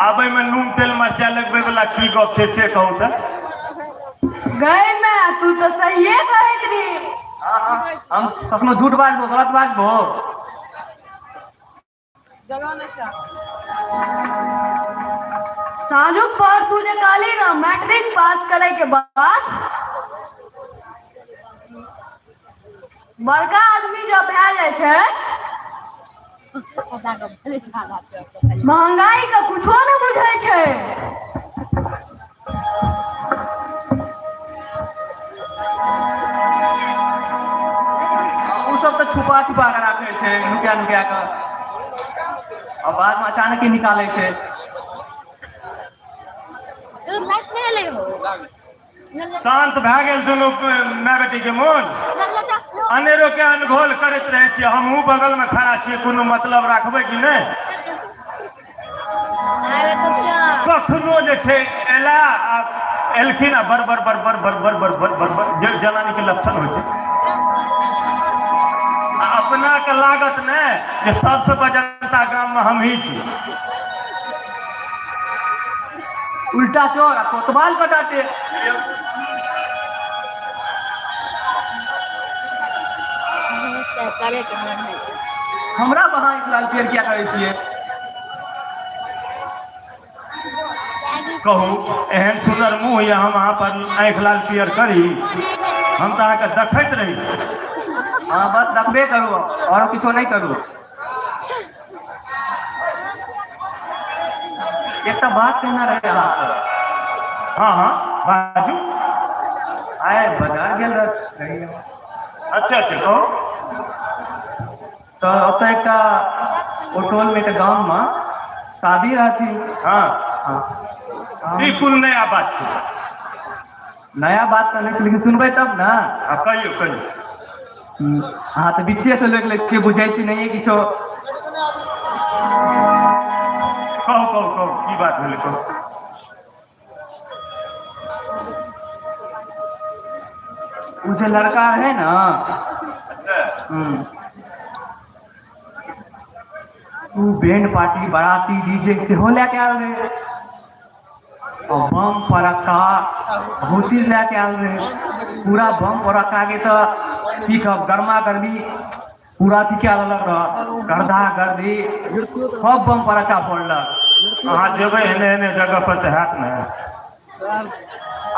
आब एहिमे नून तेल मरचाइ लगबै वला की गप छै से कहू तऽ। गै माय, तू तऽ सहिए कहैत रही। हम कखनो झूठ बाजबो, गलत बाजबो? साँझुक पहर तू जे कहली ने, मैट्रिक पास करे के बाद बड़का आदमी जब भए जाइ छै, महंगाई के कुछो नहि बुझै छै। ओ सब तऽ छुपा छुपा कऽ राखै छै, नुका नुका कऽ, आ बादमे अचानक ही निकालै छै। शान्त भए गेल दुनू माय बेटी के मोन? अनेरो के अनघोल करैत रहै छियै। हमहूँ बगलमे खड़ा छियै, कोनो मतलब राखबै कि नहि? कखनो जे छै एला आ एलखिन आ बर बर बर बर बर बर बर बर बर बर जे जनानी के लक्षण होइ छै। आ अपना के लागत ने जे सबसे बजनता गाम में हमही छी। उल्टा चोर आ कोतवाल के डांटे। हमरा बहा लाल पियर किया करै छियै? कहू, एहन सुंदर मुँह यऽ, हम अहाँ पर आँखि लाल पियर करी? हम तऽ अहाँके देखैत रही। हाँ, बस देखबे करू, और किछो नहि करू। एकटा बात कहना रहे अहाँसँ। हाँ हाँ, बाजू। आइ बाजार गेल रही। अच्छा अच्छा, कहू। तऽ ओतऽ एकटा ओ टोलमे, एकटा गाममे शादी रहथिन। हाँ, ई कोन नया बात छै? नया बात तऽ नहि छै, लेकिन सुनबै तब ने। हाँ, कहियौ कहियौ। अहाँ तऽ बीचे से लोकि लै छियै, बुझै छी नहिये किछो। कहू कहू कहू, की बात भेलै, कहू। ओ जे लड़का रहै ने, ओ बैंड पार्टी, बाराती, डीजे सेहो लए के आयल रहै और बम, फड़क्का, बहुत चीज लए के आयल रहै। पूरा बम पड़क्का के तऽ की कहब, गर्मा गर्मी पूरा अथी कए देलक रह, गर्दा गर्दी सब बम पड़क्का फोड़लक। अहाँ जेबै एहने एहने जगह पर तऽ हैत ने।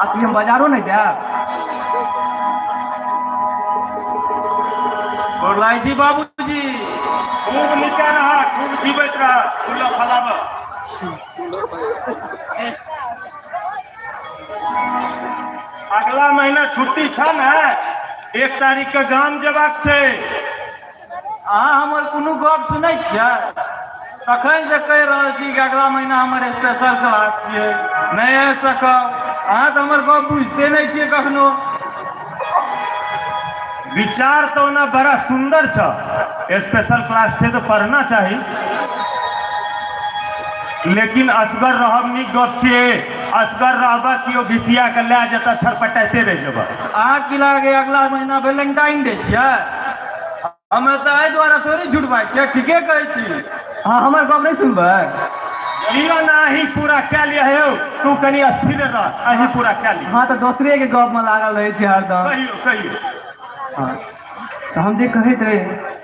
अथी हम बाजारो नहि जायब। गोर लागै छी बाबूजी। खूब नीचा रह, खूब जीवैत रह, फूल फलाब। अगला महीना छुट्टी छ ने, 1 तारीख के गाम जेबाक छै। अहाँ हमर कोनो गप सुनै छियै? तखन से कहि रहल छी कि अगला महीना हमर स्पेशल क्लास छियै, नहि आबि सकब। अहाँ तऽ हमर गप बुझिते नहि छियै कखनो। विचार तऽ ओना बड़ा सुंदर छ, स्पेशल क्लास छै तऽ पढ़ना चाही, लेकिन असगर रहब नीक गप छियै। असगर रहबह केओ घिसिया के लए जेतऽ, छटपटाइते रहि जेबह। अहाँ की लागैए अगला महीना वैलेंटाइन डे छियै? हमे तऽ एहि दुआरे थोड़े झूठ बाजै छियै, ठीके कहै छी। अहाँ हमर गप नहि सुनबै? लिअ ने, अहीं पूरा कए लिअ। हे यौ, तू कनि स्थिर रह, अहीं पूरा कए लिअ। अहाँ तऽ दोसरे के गपमे लागल रहै छी हरदम। कहियौ कहियौ। हँ, तऽ हम जे कहैत रही,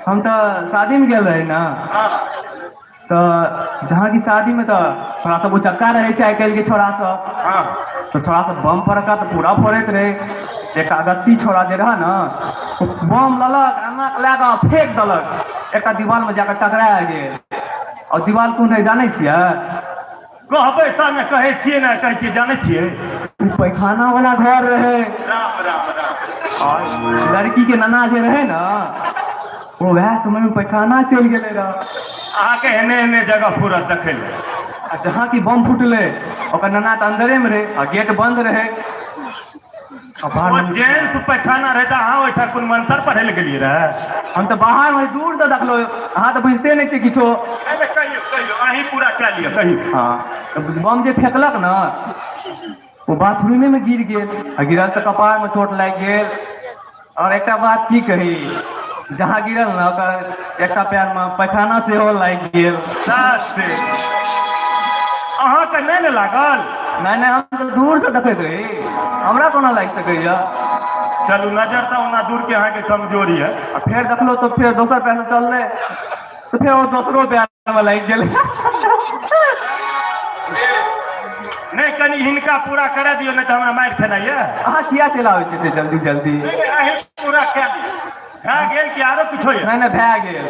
हम तऽ शादीमे गेल रही ने, तऽ जहाँ की शादीमे तऽ थोड़ा सब उचक्का रहै छै आइ काल्हिके छोड़ा सब। तऽ छोड़ा सब बम फड़का तऽ पूरा फोड़ैत रहै। एकटा अगत्ती छोड़ा जे रहै ने, ओ बम लेलक, एना लए कऽ फेंक देलक, एकटा दीवालमे जाकऽ टकरा गेल। आओर दीवाल कोन रहै जानै छियै? कहबै तऽ ने, कहै छियै ने, कहै छियै जानै छियै। ओ पैखाना वाला घर रहै। राम राम राम। और लड़की के नाना जे रहै ने, ओ वएह समय में पैखाना चलि गेलै रह। अहाँके एहने एहने जगह फुरत देखै लए। आ जहाँ की बम फुटलै, ओकर नाना तऽ अंदरे में रहै आ गेट बंद रहै। ओ जेंट्स पैखाना रहै तऽ अहाँ ओहिठाम कोन मंत्र पढ़ै लए गेलियै रहए? हम तऽ बाहर में दूर से देखलहुँ, अहाँ तऽ बुझिते नहि छियै किछो। नहि नहि, कहियौ कहियौ, अहीं पूरा कए लिअ, कहियौ। हँ, तऽ बम जे फेकलक ने, ओ बाथरूमे में गिर गेल, आ गिरल तऽ कपार में चोट लागि गेल। और एकटा बात की कही, जहाँ गिरल ने ओकर एकटा पैर में पैखाना सेहो लागि गेल। सत्य, अहाँके नहि ने लागल? नहि नहि, हम तऽ दूर से देखैत रही, हमरा कोना लागि सकैया। चलू, नजर तऽ ओना दूर के अहाँके कमजोरी है। आ फेर देखलहुँ तऽ फेर दोसर पैर से चललै, तऽ फेर ओ दोसरो पैर में लागि गेल। नहि, कनि हिनका पूरा करा दियौ, नहि तऽ हमरा मारि खेनाइ यऽ। अहाँ किया चलि आबै छियै जल्दी जल्दी? नहि नहि, अहीं पूरा कए लिअ। भए गेल कि आरो किछो यऽ? नहि नहि, भए गेल,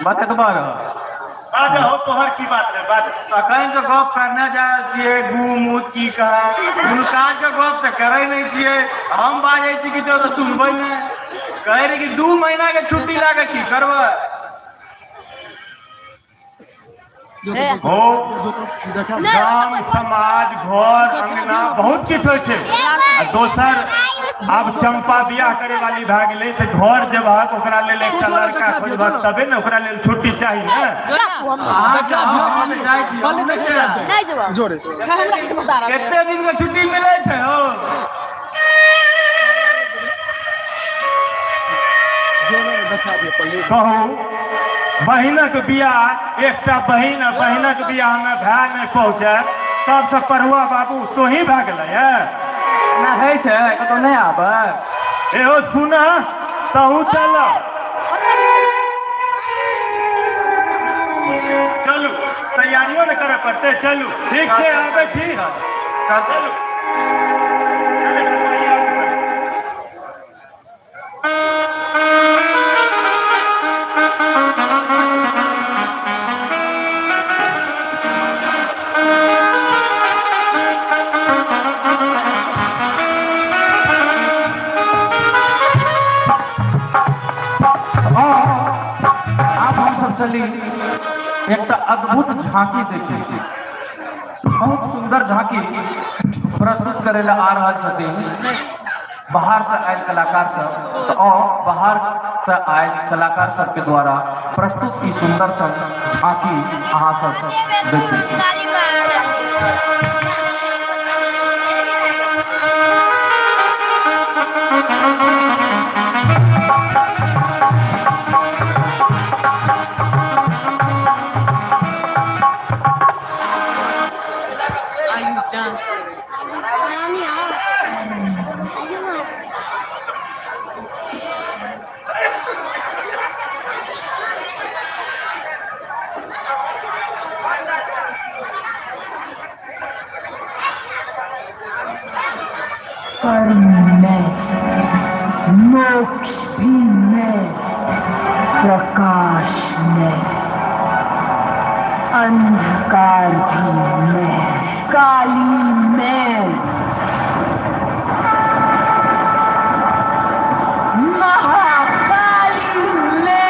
बस एतबा रह। बाज हो, तोहर की बात रे, बाज। तखन से गप करने जा रहल छियै, गू मूत की कहै, कोनो काजके गप तऽ करै नहि छियै। हम बाजै छी किछो तऽ सुनबै नहि। कहै रही कि 2 महीनाके छुट्टी लए कऽ की करबै? हो, गाम समाज घर अंगना बहुत किछु होइ छै। आ दोसर आब चंपा बियाह करे वाली भए गेलै, तऽ घर जेबहक ओकरा लेल एकटा लड़का खोजबहक तबे ने, ओकरा लेल छुट्टी चाही ने। कते दिन के छुट्टी मिलै छै हो? कहू, बहिनक बियाह, एकटा बहिन आ बहिनक बियाहमे भाय नहि पहुँचे, तबसँ पढ़ुआ बाबू सोही भए गेलै। एना होइ छै कतौ नहि आबै। एहो सुन, तहू चल चलू, तैयारियो ने करऽ पड़तै। चलू, ठीक छै, आबै छी, चलू। आब हम सब चली एकटा अद्भुत झांकी देखी। बहुत सुंदर झांकी प्रस्तुत करे ला आ रहल छथिन बाहर से आयल कलाकार सब। तऽ और बाहर से आयल कलाकार सबके द्वारा प्रस्तुत ई सुंदर सन झांकी अहाँ सब देखी। कर्म मैं, मोक्ष भी मैं, प्रकाश मैं, अंधकार भी मैं, काली मैं, महाकाली मैं।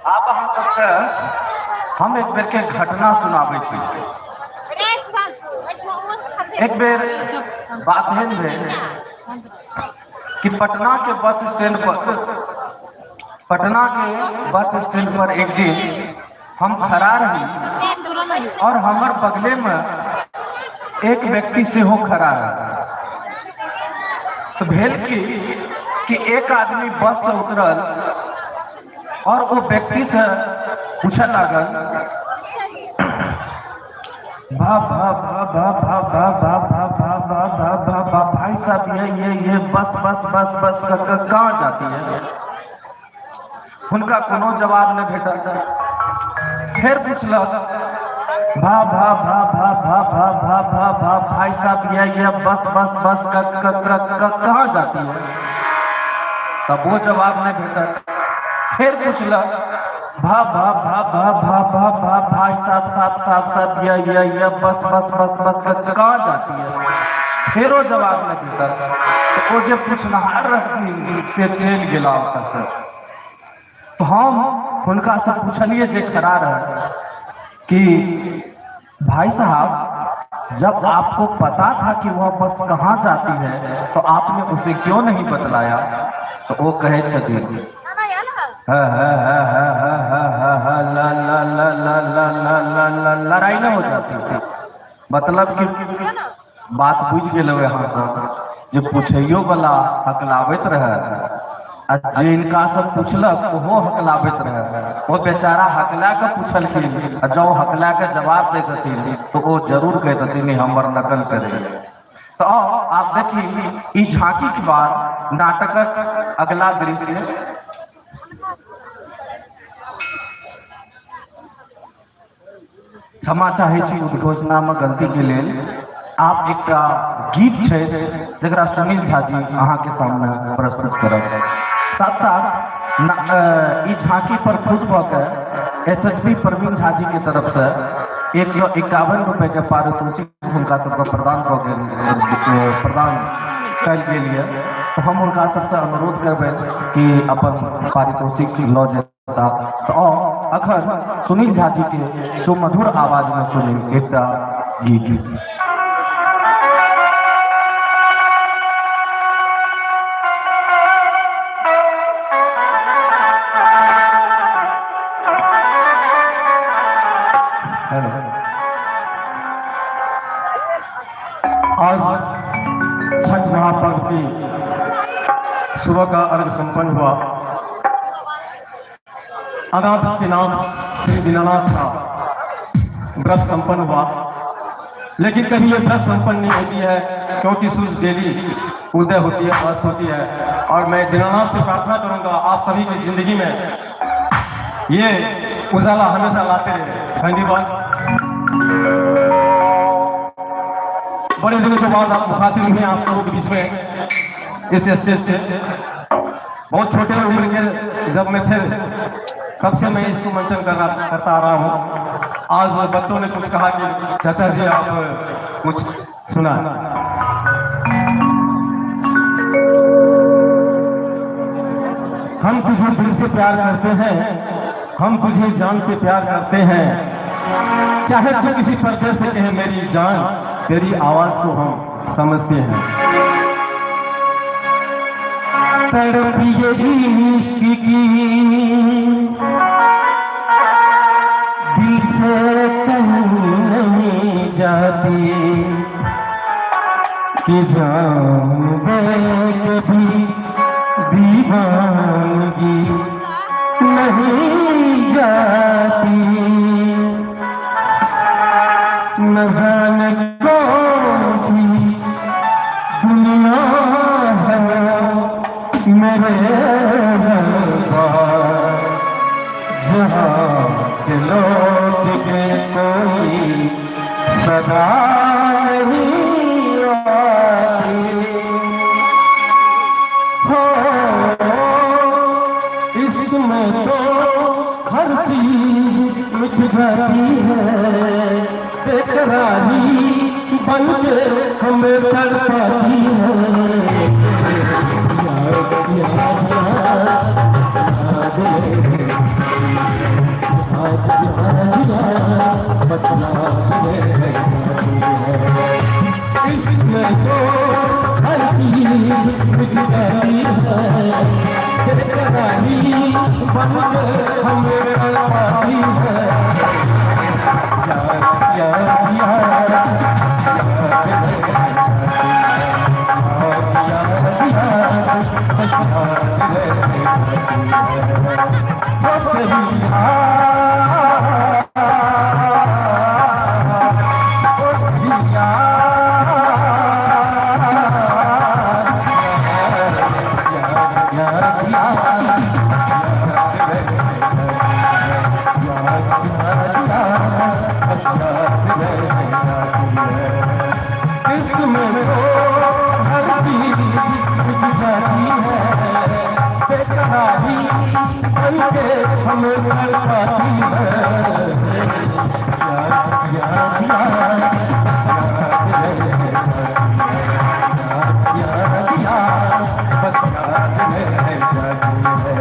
आब अहाँ सबके हम एक बेर के घटना सुनाबै छी। एक बेर बात एहन भेल कि पटना के बस स्टैंड पर, पटना के बस स्टैंड पर एक दिन हम खड़ा रही और हमर बगले में एक व्यक्ति सेहो खड़ा रहे। तो भेल की कि एक आदमी बस से उतरल और वो व्यक्ति से पूछे लागल, भा भा भा भा भा भा भा भा भा भा भा भा भा भाई साहब ये बस बस बस बस कहाँ जाती है? हुनका कोनो जवाब नहीं भेटल। फेर पूछलक, भा भा भा भा भा भा भा भा भा भाई साहब ये बस बस बस क क क क कहाँ जाती है? तब वो जवाब नहीं भेटल। फेर पूछलक, भा भा भा भा भा भा भा भाई साहब साहब साहब साहब ये बस बस बस बस क कहाँ जाती है? फेरो जवाब नहीं भेटल। तो वो जे पूछनहार रहथिन से चलि गेला ओतऽसँ। तो हम हुनका से पूछलिए जे खड़ा रहे कि भाई साहब जब आपको पता था कि वह बस कहाँ जाती है तो आपने उसे क्यों नहीं बतलाया? तो वो कहे छथिन, हाँ, हाँ, हाँ, हाँ, हाँ, हाँ, हाँ, हाँ, ला, ला, ला, ला, ला, ला, ला, ला, लड़ाई न हो जाती थी। मतलब कि बात बुझि गेलहुँ अहाँ सब जे पूछैयो वाला हकलाबैत रहे आ जे इनका सब पूछलक ओहो हकलाबैत रहे। ओ बेचारा हकला के पूछलखिन आ जँ हकला के जवाब दैतथिन तो ओ जरूर कहितथिन हमर नकल करे। तो आप देखी ई झांकी के बाद नाटकक अगला दृश्य। क्षमा चाहै छी उद्घोषणामे गलतीके लेल। आब एकटा गीत छै जकरा सुनील झा जी अहाँके सामने प्रस्तुत करब। साथ साथ ई झांकी पर खुश भऽ के एसएसपी प्रवीण झा जी के तरफ से 151 रुपए के पारितोषिक हुनका सबके प्रदान कऽ गेल प्रदान कयल गेल यऽ, तऽ हम हुनका सबसँ अनुरोध करबनि कि अपन पारितोषिक लऽ जेता। तऽ आउ अखन सुनील झा जी के सुमधुर आवाज में सुनी एकटा गीत। हेलो। आज छठ महापर्व की सुबह का अर्घ संपन्न हुआ। अनाथ के नाथ श्री दीनानाथ का व्रत संपन्न हुआ, लेकिन कभी ये व्रत संपन्न नहीं होती है क्योंकि सूर्य डेली उदय होती है, अस्त होती है। और मैं दीनानाथ से प्रार्थना करूंगा आप सभी की जिंदगी में ये उजाला हमेशा लाते रहे। धन्यवाद। बड़े दिनों के बाद आप मुखातिब हुए आप लोगों के बीच में इस स्टेज से। बहुत छोटे उम्र के जब मैं थे तब से मैं इसको मंचन करता आ रहा हूँ। आज बच्चों ने कुछ कहा कि चाचा जी आप कुछ सुना। हम तुझे दिल से प्यार करते हैं, हम तुझे जान से प्यार करते हैं, चाहे तू किसी पर्दे से कहे मेरी जान, तेरी आवाज को हम समझते हैं। तड़प ये इश्क की दिल से कहीं नहीं जाती, कि जान दे के भी दीवानगी नहीं जाती। न जाने कौन सी दुनिया है मेरे रब्बा, जहाँ से लौट के कोई सदा नहीं आती। हो इश्क में तो हर चीज मिट जाती है, बेकरारी बन के हमें तड़पाती है। याद याद याद याद याद बस याद रह जाती है। इश्क में तो हर चीज मिट जाती है, बेकरारी बन के हमें तड़पाती है। याद याद याद याद बस याद रह जाती है। ओ तेरी याद, ओ तेरी याद, याद याद याद बस याद रह जाती है। इश्क में तो हर चीज मिट जाती है, बेकरारी बन के हमें तड़पाती है। याद याद याद याद रह जाती है। याद याद बस याद रह जाती है।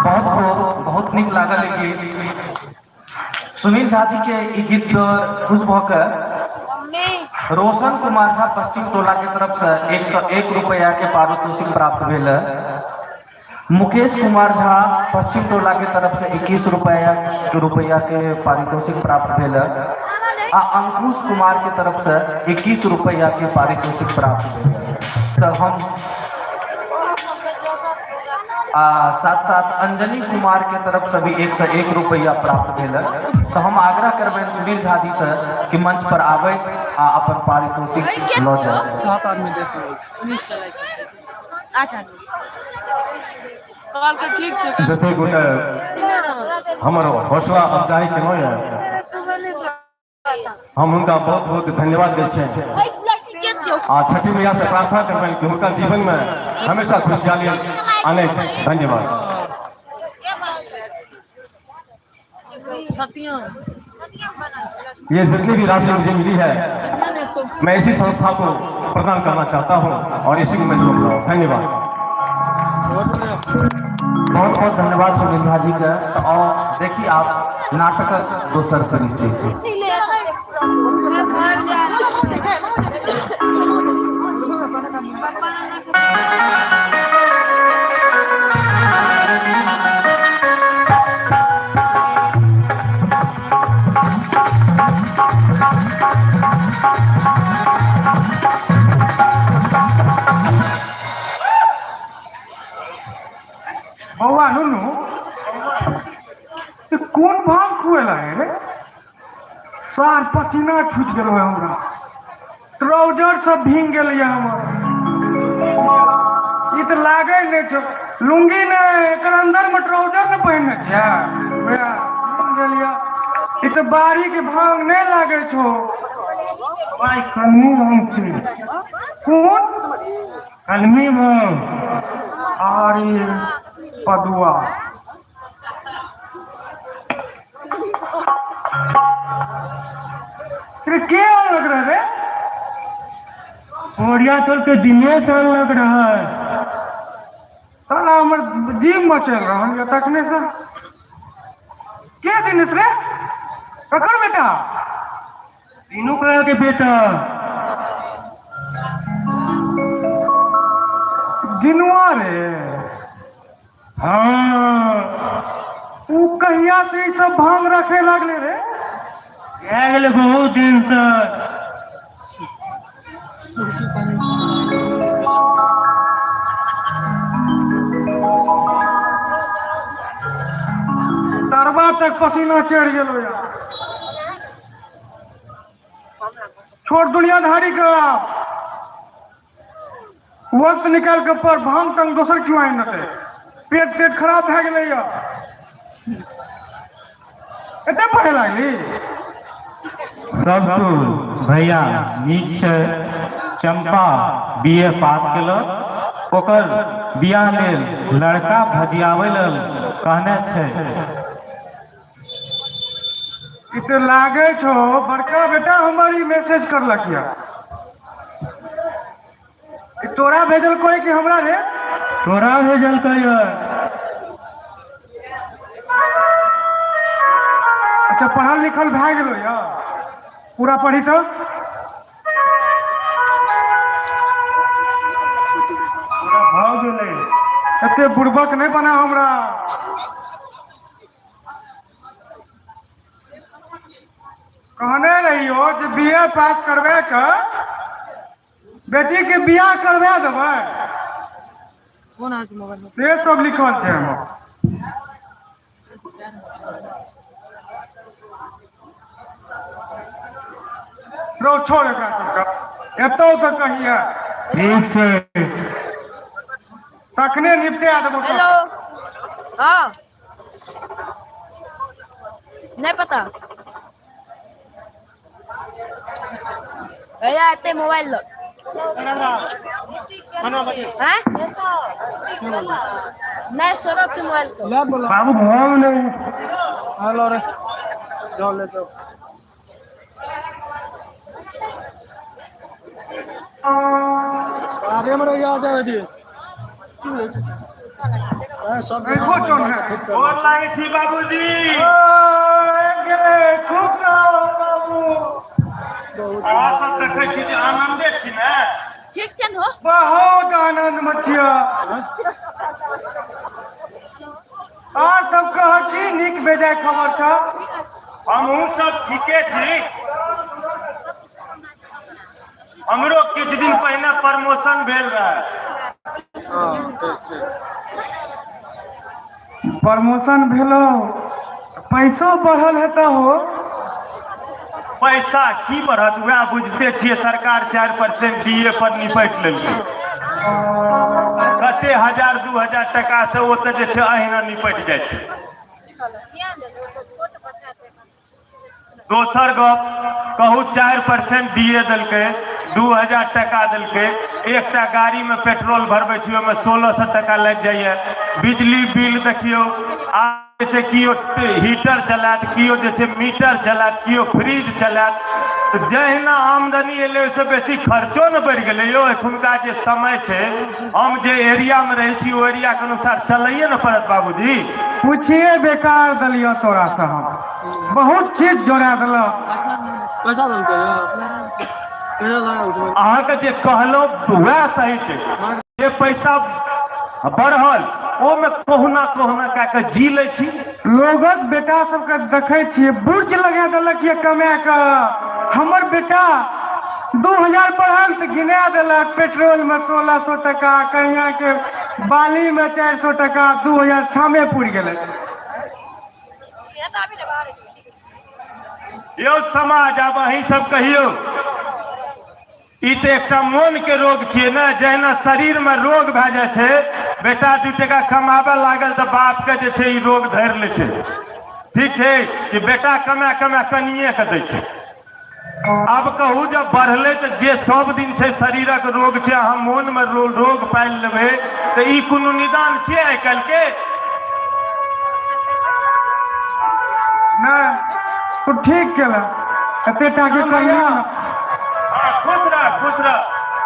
बहुत खूब, बहुत नीक लागल ई गीत। सुनील झा जी के ई गीत पर खुश भऽ के रोशन कुमार झा पश्चिम टोला के तरफ से 101 रुपया के पारितोषिक प्राप्त भेल है। मुकेश कुमार झा पश्चिम टोला के तरफ से 21 रुपया के पारितोषिक प्राप्त भेल है। आ अंकुश कुमार के तरफ से 21 रुपया के पारितोषिक प्राप्त भेल है। तो हम आ साथ साथ अंजनी कुमार के तरफ से भी 101 रुपया प्राप्त भेल है। तो हम आग्रह करबनि सुनील झा जी से कि मंच पर आबै आ अपन पारितोषिक लऽ जाय। 7 आदमी देख रहल छै। 8 आदमी। कहलकै ठीक छै। जतेक गोटे हमर हौसला अफजाई केलहुँ यऽ, हम हुनका बहुत बहुत धन्यवाद दै छियनि आ छठी मैया से प्रार्थना करबनि कि हुनका जीवन में हमेशा खुशहाली आने। धन्यवाद। सतिया। ये जितनी भी राशि मुझे मिली है मैं इसी संस्था को प्रदान करना चाहता हूँ और इसी को मैं सौंप रहा हूँ। धन्यवाद। बहुत बहुत धन्यवाद सुनील झा जी के। तो और देखिए आप नाटकक दोसर परिचय। बौआ नुनू, ई कोन भांग खुएला है रे? सार पसीना छूटि गेलो है हमरा, ट्राउजर सब भींग गेल हमर। ई तऽ लागै नहि छौ लुंगी ने, एकर अंदर में ट्राउजर ने पहिरने छै, भैया भींग गेल यऽ। ई तऽ बाड़ी के भांग नहि लागै छौ भाई। कलमी भांग छै। कोन? कलमी भांग। अरे पदुआ, रे के लग रहा रे? ओरिया टोल के दिनेश लग रहा है। साला हमर जीव मचल रहल यऽ तखने से। के दिनेश रे? ककर बेटा? तीनू कह के बेटा। दिनुआ रे? हाँ। उ कहिया से ई सब भांग रखे लागले रे? भए गेलै बहुत दिन से। तरबा तक पसीना चढ़ि गेलो यार। छोड़ दुनियादारी के, वक्त निकाल के पर भांग तंग दोसर क्यों आनि देतै? पेट तेट खराब भए गेलै या। एते पढ़े लागली? सब तो भैया नीक छै। चंपा बीए पास केलक, ओकर बियाह लेल लड़का भजियाबै लेल कहने छै। ई तऽ लागै छौ बड़का बेटा हमर ई मैसेज करलक यऽ। ई तोरा भेजलको कि हमरा रे? तोरा भेजलकै यऽ। अच्छा, पढ़ल लिखल भए गेलो यऽ पूरा? पढ़ी तऽ पूरा भऽ गेलै। एते बुड़बक नहि बना हमरा। कहने रहियो जे बी ए पास करबे के बेटी के बियाह करवा देबै, से सब लिखल छै हमर। रौ छोड़ एकरा सबके, एतौ तऽ कहिया। ठीक छै। तखने निपटा देबो। हेलो, हाँ, नहीं पता भैया, एते मोबाइल लो हैं? नहीं, सौरभ के मोबाइल को। बाबू हम नहीं। हेलो रे, जाओ ले जाओ। अरे हमरा याद आबै थी सब। देखो चोर है। गोर लागै छी बाबूजी। गेलै, खुश रहो बाबू। अहाँ सब देखै छी जे आनन्दे छी ने? ठीक छै ने हो। बहुत आनंद में छियै। आर सब कह, की नीक बेजाय खबर छ? हमहूँ सब ठीके छी। हमरो किछु दिन पहिने प्रमोशन भेल रहे। प्रमोशन भेलो, पैसो बढ़ल हेतौ हो? पैसा की बढ़त, वएह बुझते छियै, सरकार 4% डीए पर निपटि लेलकै। कते हजार 2000 टका से ओ तऽ जे छै अहिना निपटि जाइ छै। दोसर गप कहू, 4% डीए देलकै, 2000 टाका देलकै। एकटा गाड़ीमे पेट्रोल भरबै छी, ओहिमे 1600 टाका लागि जाइए। बिजली बिल देखियौ, आब जे छै केओ हीटर चलायत, केओ जे छै मीटर चलायत, केओ फ्रिज चलायत। तऽ जहिना आमदनी एलै, ओहिसँ बेसी खर्चो ने बढ़ि गेलै यौ। एखुनका जे समय छै, हम जे एरियामे रहै छी, ओहि एरियाके अनुसार चलैए ने पड़त बाबूजी। पुछिए बेकार देलियौ तोरासँ, हम बहुत चीज जोड़ा देलक। पैसा देलकै अहाँके जे कहलहुँ वएह सही छै। जे पैसा बढ़ल, ओहिमे कहुना कहुना कए कऽ जी लै छी। लोगक बेटा सबके देखै छियै, बुर्ज लगा देलक ये कमा कऽ। हमर बेटा 2000 बढ़ल तऽ गिना देलक, पेट्रोलमे 1600 टका, कहियाके बालीमे 400 टका, 2000 ठामे पुरि गेलै। यौ समाज, आब अहीं सब कहियौ, ई तऽ एकटा मोन के रोग छियै ने। जहिना शरीर मे रोग भए जाइ छै, बेटा 2 टका कमाबऽ लागल तऽ बाप के जे छै ई रोग धरि लै छै। ठीक छै कि बेटा कमा कमा कनिए के दै छै। आब कहू, जब बढ़लै तऽ जे सब दिन छै, शरीरक रोग छै, अहाँ मोन मे रोग पालि लेबै तऽ ई कोनो निदान छियै आइ काल्हि के? नहि, तू ठीक केलक एते टाके कहिया। हाँ, खुश रह, खुश रह।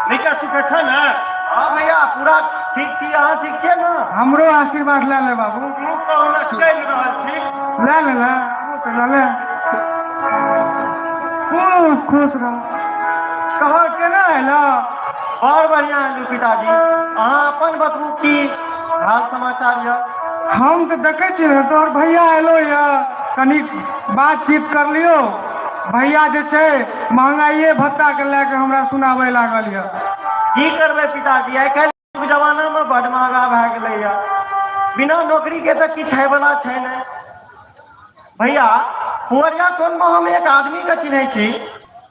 नीका सुखा छ ने? हाँ भैया, पूरा ठीक छी। अहाँ ठीक छियै ने? हमरो आशीर्वाद लए ले बाबू। मुँह कहुना चलि रहल छी। लए ले, ले हमरो तऽ लए ले। खूब खुश रह। कह, केना एलऽ? बड़ बढ़िआँ एलू पिताजी। अहाँ अपन बतबू, की हाल समाचार यऽ? हम तऽ देखै छी ने, तोहर भैया एलो यऽ, कनि बातचीत कर लियौ। भैया जे छै महंगाइए भत्ताके लए कऽ हमरा सुनाबै लागल यऽ। की करबै पिताजी, आइ काल्हि जमानामे बड महगा भए गेलैया। बिना नौकरीके तऽ किछु होइवला छै नहि। भैया, पुअरिया टोलमे हम एक आदमीके चिन्है छी,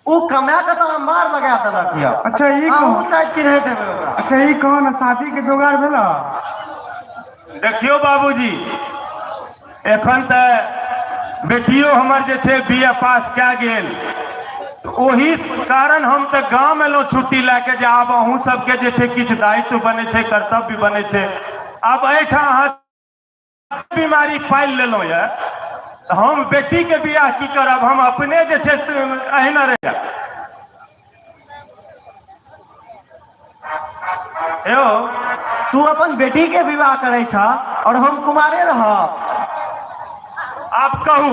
ओ कमा कऽ तऽ अम्बार लगा देलक यऽ। अच्छा, ई अहूँ कहू। शायद चिन्हैत हेबै ओकरा। अच्छा, ई कहो ने, शादीके जोगाड़ भेल? देखियौ बाबूजी, एखन तऽ बेटियो हमर जे छै बी ए पास कए गेल। ओही कारण हम तऽ गाम एलहुँ छुट्टी लए के, जे आब अहूँ सबके जे छै किछु दायित्व बनै छै, कर्तव्य बनै छै। आब एहिठाम अहाँ बीमारी पालि लेलहुँ यऽ तऽ हम बेटीके बियाह की करब? हम अपने जे छै से अहिना रहि जायब। यौ, तू अपन बेटी के विवाह करै छह और हम कुमारे रहब? आब कहू,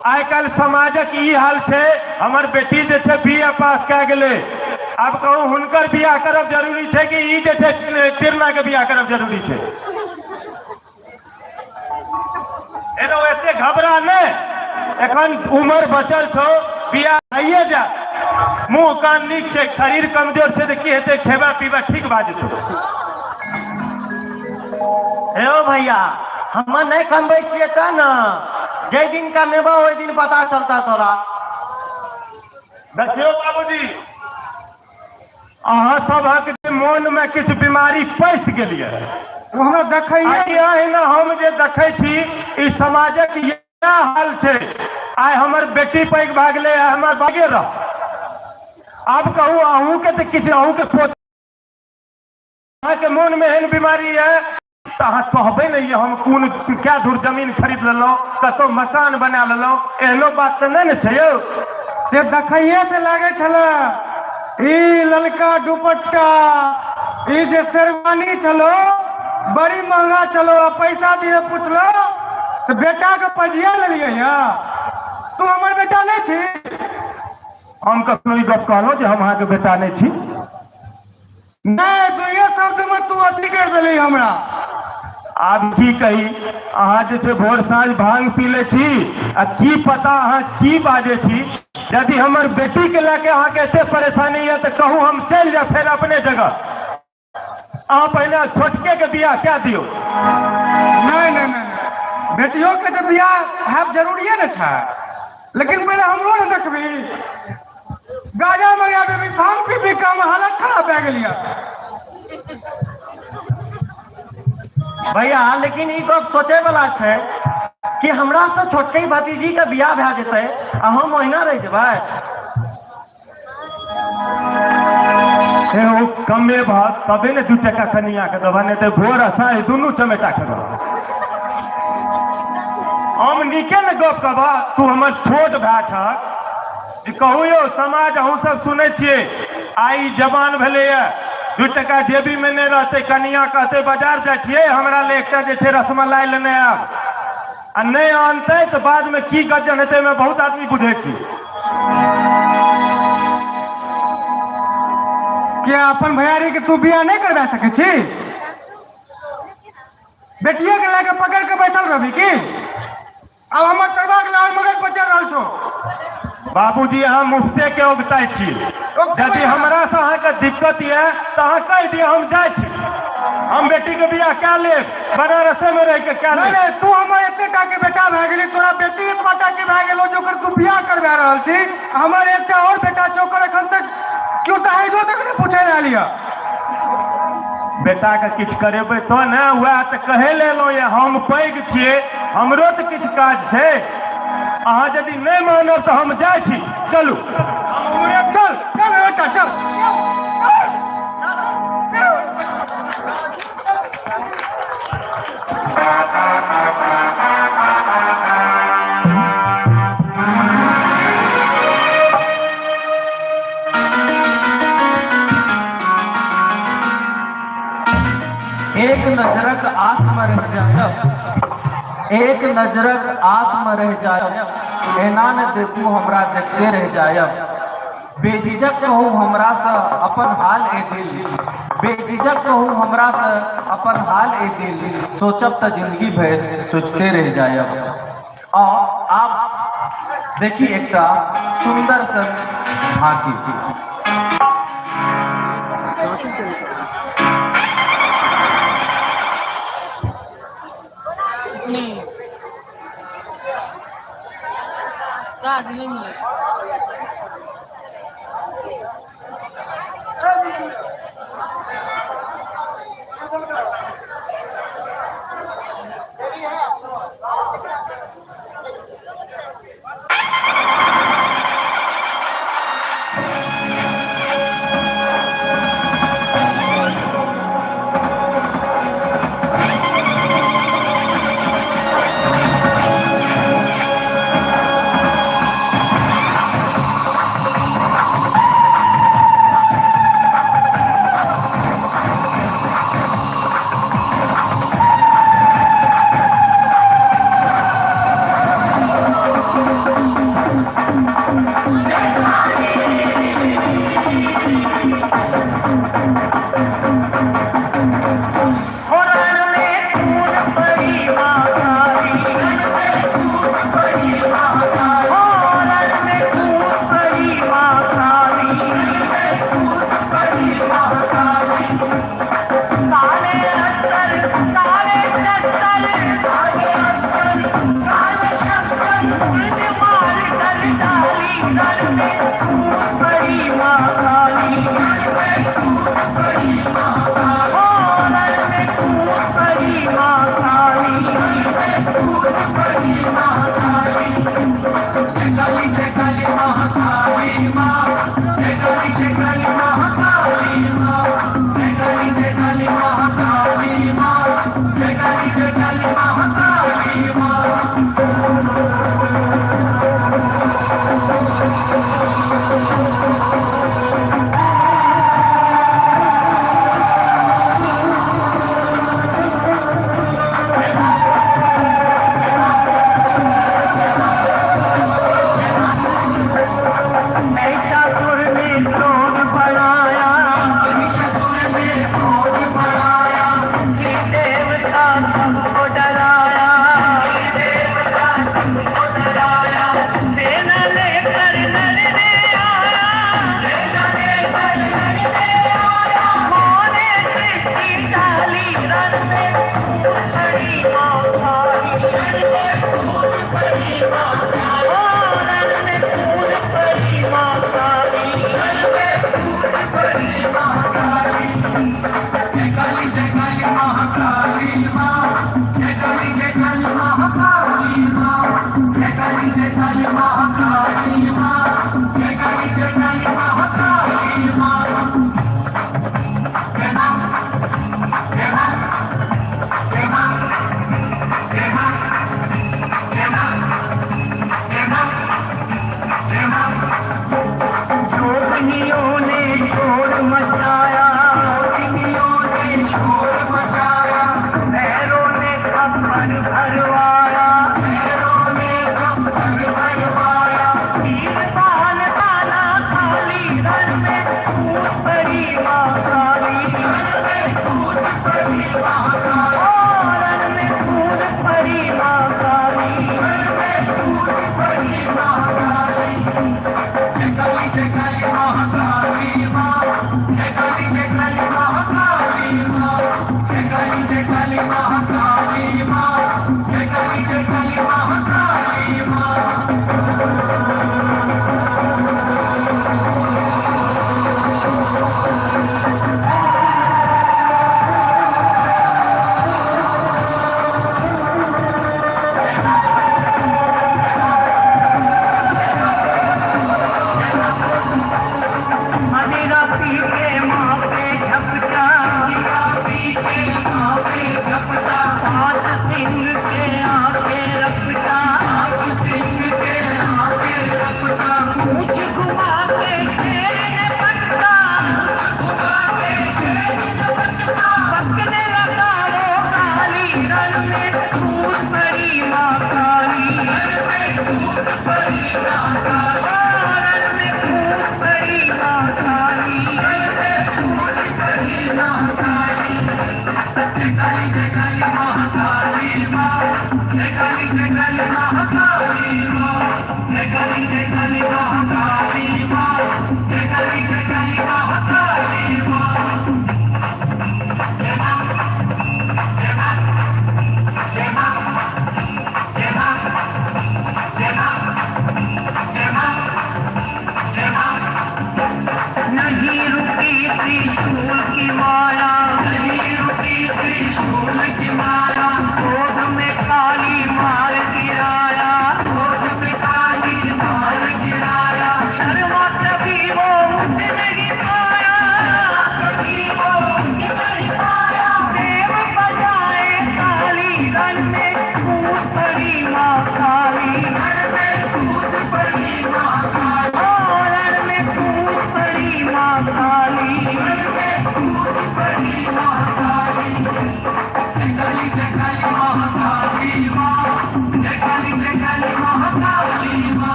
आइ काल्हि समाजक ई हाल छै। हमर बेटी जे छै बी ए पास कए गेलै। आब कहू, हुनकर बियाह करब जरूरी छै कि ई जे छै किरना के बियाह करब जरूरी छै? एनो एते घबरा नहि, एखन उमर बचल छौ, बियाह भइए जायत। मुँह कान नीक छै, शरीर कमजोर छै तऽ की हेतै? खेबा पीबा ठीक भए जेतौ। हेलो भैया, हम नहि कमबै छियै तऽ ने। जाहि दिन कमेबा, ओहि दिन पता चलता तोरा। देखियौ बाबूजी, अहाँ सभक जे मोनमे किछु बीमारी पैसि गेल यऽ। ओ हमरा देखैए। अहिना हम जे देखै छी, ई समाजक इएह हाल छै। आइ हमर बेटी पैघ भए गेलै, आइ हमर बागे रह। आब कहू, अहूँके तऽ किछु अहूँके पोता, अहाँके मोनमे एहन बीमारी यऽ तऽ अहाँ कहबै ने, ये हम कोन कए धूर जमीन खरीद लेलहुँ, कतहु मकान बना लेलहुँ? एहनो बात तऽ नहि ने छै यौ। से देखैए से लागै छलै। ई ललका दुपट्टा, ई जे शेरवानी छलो, बड़ी महंगा छलो। आ पैसा दिए पुछलो तऽ बेटाके पजिया लेलियै यऽ। तू हमर बेटा नहि छी? हम कखनो ई गप कहलहुँ जे हम अहाँके बेटा नहि छी? नहि, दुइये शब्दमे तू अथी करि देली हमरा। आब की कही, अहाँ जे छै भोर साँझ भांग पी लै छी आ की पता अहाँ की बाजै छी। यदि हमर बेटीके लए के अहाँके एते परेशानी यऽ तऽ कहू, हम चलि जायब फेर अपने जगह। अहाँ पहिने छोटके के बियाह कए दियौ। नहि नहि नहि, बेटियोके तऽ बियाह हैब जरूरिये ने छै, लेकिन पहिले हमरो ने देखबी। गाजा मंगा देबी, भांग पी पी कऽ हमर हालत खराब भए गेल यऽ। भैया, लेकिन ई गप सोचै वाला छै कि हमरा से छोटकी भतीजी के बियाह भए जेतै आ हम ओहिना रहि जेबै। हे ओ कमे भात तबे ने 2 टका कनिया के देबह, नहि तऽ भोर आ साँझ दुनू चमेटा खेबह। हम नीके ने गप कहबह, तू हमर छोट भाय छहक। जे कहू यौ समाज, अहूँ सब सुनै छियै, आइ जवान भेलैए, 2 टका जेबीमे नहि रहतै, कनिया कहतै बाजार जाइ छियै, हमरा लए एकटा जे छै रसमलाई लेने आयब, आ नहि आनतै तऽ बादमे की गजन हेतै, ओहिमे बहुत आदमी बुझै छी। किया अपन भैयारी के तू बियाह नहि करवा सकै छी? बेटिए के लए के पकड़ के बैठल रहबी की? आब हमर करबाक लेल मगज पर चढ़ि रहल छौ। बाबूजी अहाँ मुफ्ते के उगताइ छी, यदि हमरा से अहाँके दिक्कत यऽ तऽ अहाँ कहि दिअ, हम जाइ छी, हम बेटी के बियाह कए लेब, बनारसे में रहि के कए लेब। नहीं, तू हमर एते टा के बेटा भए गेली, तोरा बेटी एतबा टा के भए गेलो जे ओकर तू बियाह करवा रहल छी। हमर एकटा और बेटा छै, ओकर एखन तक केओ दहेजो तक नहि पूछे लए आयल यऽ। बेटाके किछु करेबै तऽ ने, वएह तऽ कहै लए एलहुँ यऽ, हम पैघ छियै, हमरो तऽ किछु काज छै। अहाँ यदि नहि मानब तऽ हम जाइ छी, चलू। चल चल बेटा चल। एक नजरक आस में रह जायब, एक नजरक आस में रह जायब, एना ने देखू हमरा देखते रह जायब। बेझिझक कहू हमरा से अपन हाल ए दिल, बेझिझक कहू हमरा से अपन हाल ए दिल, सोचब तऽ जिंदगी भरि सोचते रह जायब। आ आब देखी एकटा सुंदर सन झांकी। काज नहि मिलै छै।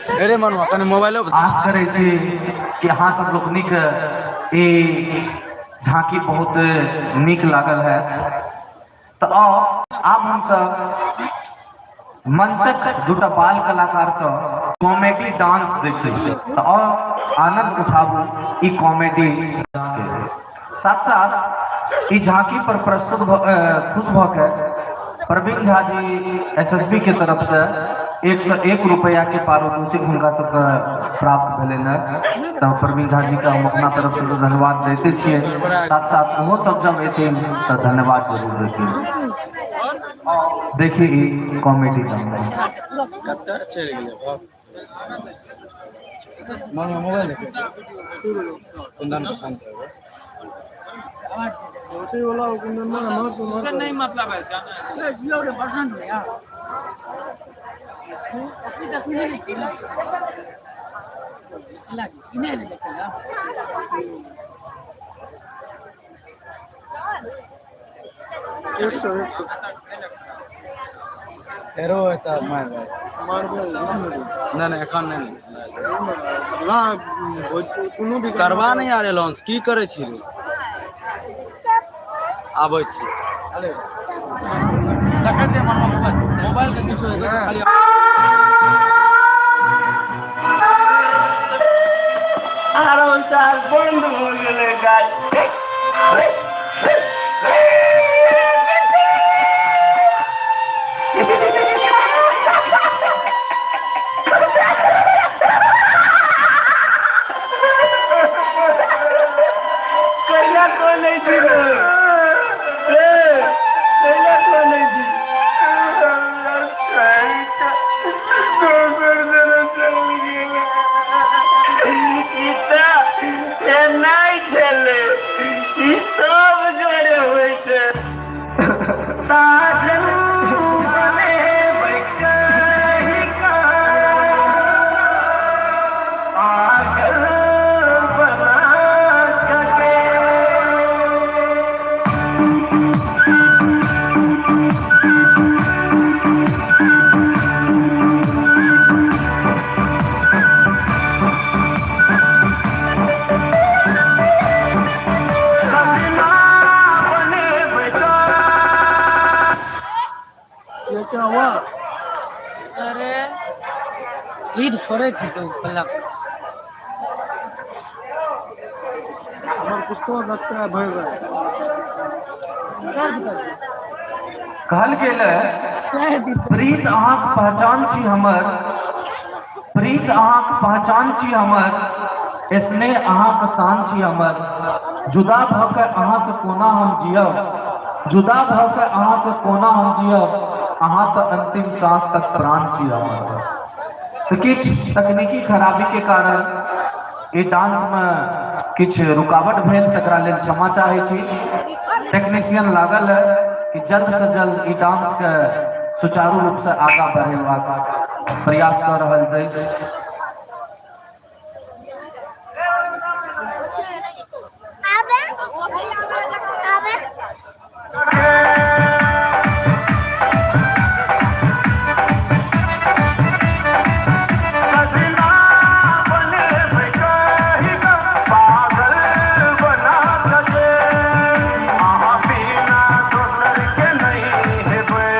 अरे मनुआ कनी मोबाइलो आश करै छी कि अहाँ सब लोकनिक ई झांकी बहुत नीक लागल है। तऽ आउ आब हमसब मंचक दूटा बाल कलाकार सँ कॉमेडी डांस देखी। तऽ आउ आनंद उठाबू ई कॉमेडी डांस के साथ साथ ई झांकी पर प्रस्तुत खुश भऽ के प्रवीण झा जी एसएसबी के तरफ से 101 रुपया के पारितोषिक हुनका सबके प्राप्त भेलनि हँ। तऽ प्रवीण झा जी के हम अपना तरफ से तऽ धन्यवाद दैते छियै, साथ साथ ओहो सब जब एथिन तऽ धन्यवाद जरूर देथिन। देखी ई कॉमेडी डांस। कतऽ चलि गेलै बाप? मनुआ मोबाइल देखै कुंदन के फोन करबै। उससे नहीं मतलब है जाना है। 100 100 एरो एतऽ मारि मारबै। नहि नहि, एखन नहि। ला कोनो भी करबा नहि आर एलाउंस की करै छी रे? आबै छी। अरे सेकंड डे मनुआ मोबाइल मोबाइल के किछु खाली आरो चार बंद हो गेलै गाड़ी। कहिया कोनै छी रे? ए कहिया कोनै छी? दोसर देने चलि गेलै। ई तऽ एनाइ छलै, ई सब जोरे होइ छै। साजन बनेबै कहि पागल बना के। सजना बनेबै ये क्या हुआ? अरे लीड छोड़े थी तो पलक। हमर कुत्तो लगता है भरि रहा है। कहल गेल है, प्रीत अहाँक पहचान छी हमर, प्रीत अहाँक पहचान छी हमर, स्नेह अहाँक शान छी हमर, जुदा भऽ के अहाँ से कोना हम जियब, जुदा भऽ के अहाँ से कोना हम जियब, अहाँ तऽ अंतिम सांस तक प्राण छी हमर। तऽ किछु तकनीकी खराबी के कारण ई डांस में किछु रुकावट भेल, तकरा लेल क्षमा चाहै छी। टेक्नीशियन लागल है कि जल्द से जल्द ई डांस के सुचारू रूप से आगाँ बढ़ेबाक प्रयास कऽ रहल अछि। सजना बनेबै कहि पागल बना के। अहाँ बिना दोसर के नहीं हेबै,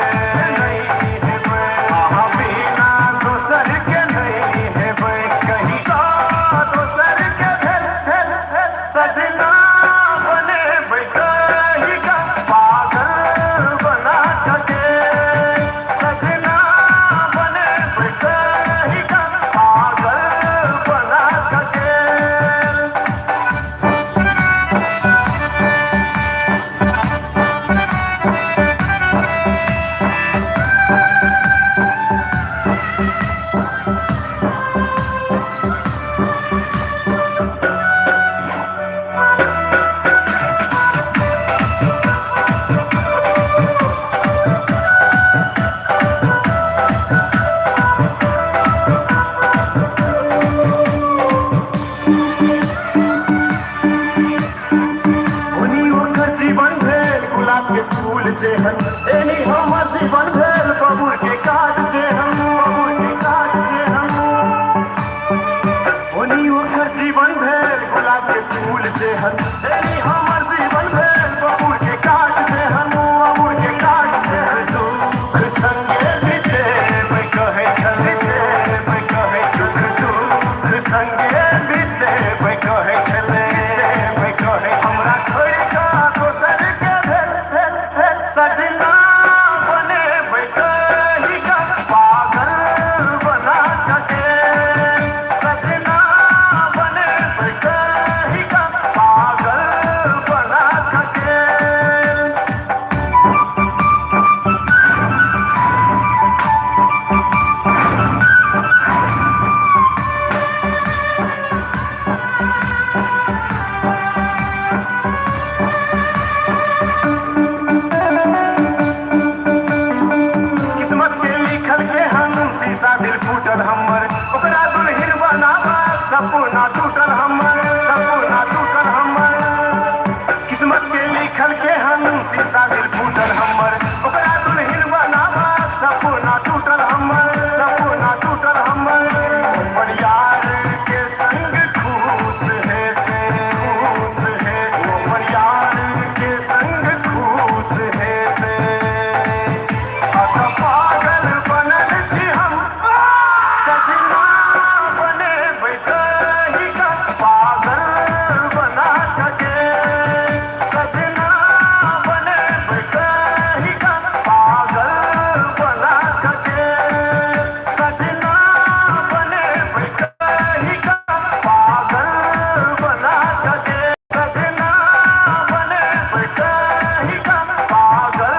नहीं हेबै। अहाँ बिना दोसर के नहीं हेबै कहि दोसर के भेल भेल भेल। सजना बनेबै कहि पागल बना के। सजना बनेबै कहि पागल बना के। ओनी ओकर जीवन भेल गुलाब के फूल जेहन, एनी हमर जीवन भेल बबूर के काट जेहन, बबूर के काट जेहन। जेहन हे हमर जीवन भेल बबूर के काट जेहन बबूर के काट जेहन दुख संगे बितेबै कहै छल बितेबै कहै सुख दुख संगे बितेबै कहै छलै बितेबै कहै हमरा छोड़ि कऽ दोसर के भेल भेल भेल सजना बनेबै कहि कऽ पागल बना कऽ गेल सजना बनेबै कहि कऽ पागल बना कऽ गेल। किस्मत के लिखल के हम शीशा दिल फूटल हमर ओकरा दुल्हन बनाबक सपना टूटल हमर सपना टूटल हमर किस्मत के लिखल के हम शीशा दिल फूटल हमर ओकरा दुल्हन बनाबक सपना टूटल हमर सपना टूटल हमर ओकर यार के संग खुश हेतै खुश हे ओकर यार के संग खुश हेतै अत पागल बनल छी हम सजना बनेबै कहि कऽ पागल बना कऽ गेल सजना बनेबै कहि कऽ पागल बना कऽ गेल सजना बनेबै कहि कऽ पागल बना कऽ गेल सजना बनेबै कहि कऽ पागल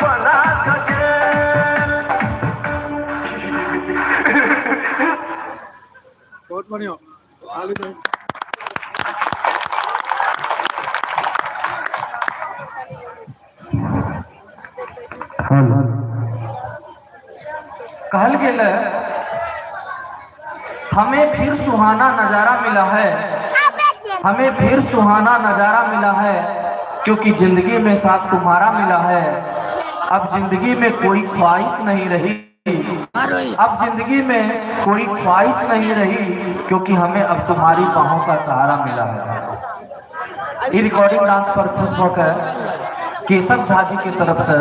बना कऽ गेल। बहुत बढ़िया आगे जाओ। कहल गेल है हमें फिर सुहाना नजारा मिला है, हमें फिर सुहाना नजारा मिला है, क्योंकि जिंदगी में साथ तुम्हारा मिला है। अब जिंदगी में कोई ख्वाहिश नहीं रही, अब जिंदगी में कोई ख्वाहिश नहीं रही, क्योंकि हमें अब तुम्हारी बाहों का सहारा मिला है। ई रिकॉर्डिंग डांस पर खुश भऽ केशव झा जी के तरफ से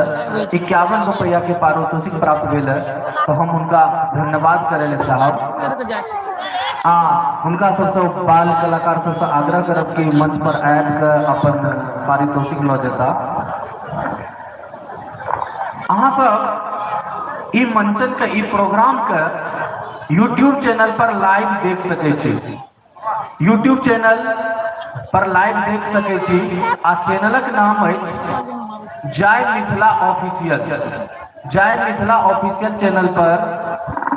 51 रुपया के पारितोषिक प्राप्त भेल है, तो हम उनका धन्यवाद करे ले चाहब। आ हुनका सबसे बाल कलाकार सबसे आग्रह करब कि मंच पर आबि के अपन पारितोषिक लऽ जेता। अहाँ सब ई मंचन के ई प्रोग्राम के यूट्यूब चैनल पर लाइव देख सकै छी, यूट्यूब चैनल पर लाइव देख सकै छी आ चैनलक नाम अछि जय मिथिला ऑफिशियल। जय मिथिला ऑफिशियल चैनल पर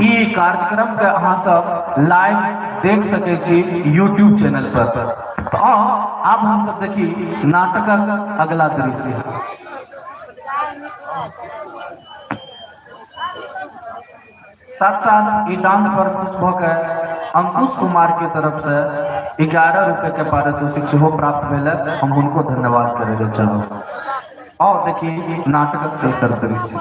ई कार्यक्रम के अहाँ सब लाइव देख सकै छी यूट्यूब चैनल पर। तो आब हम सब देखी नाटकक अगला दृश्य। साथ साथ ई डांस पर खुश भऽ के अंकुश कुमार के तरफ से 11 रुपए के पारितोषिक सेहो प्राप्त भेल, हम हुनको धन्यवाद करे ले चाहब। और देखिए नाटकक तेसर दृश्य।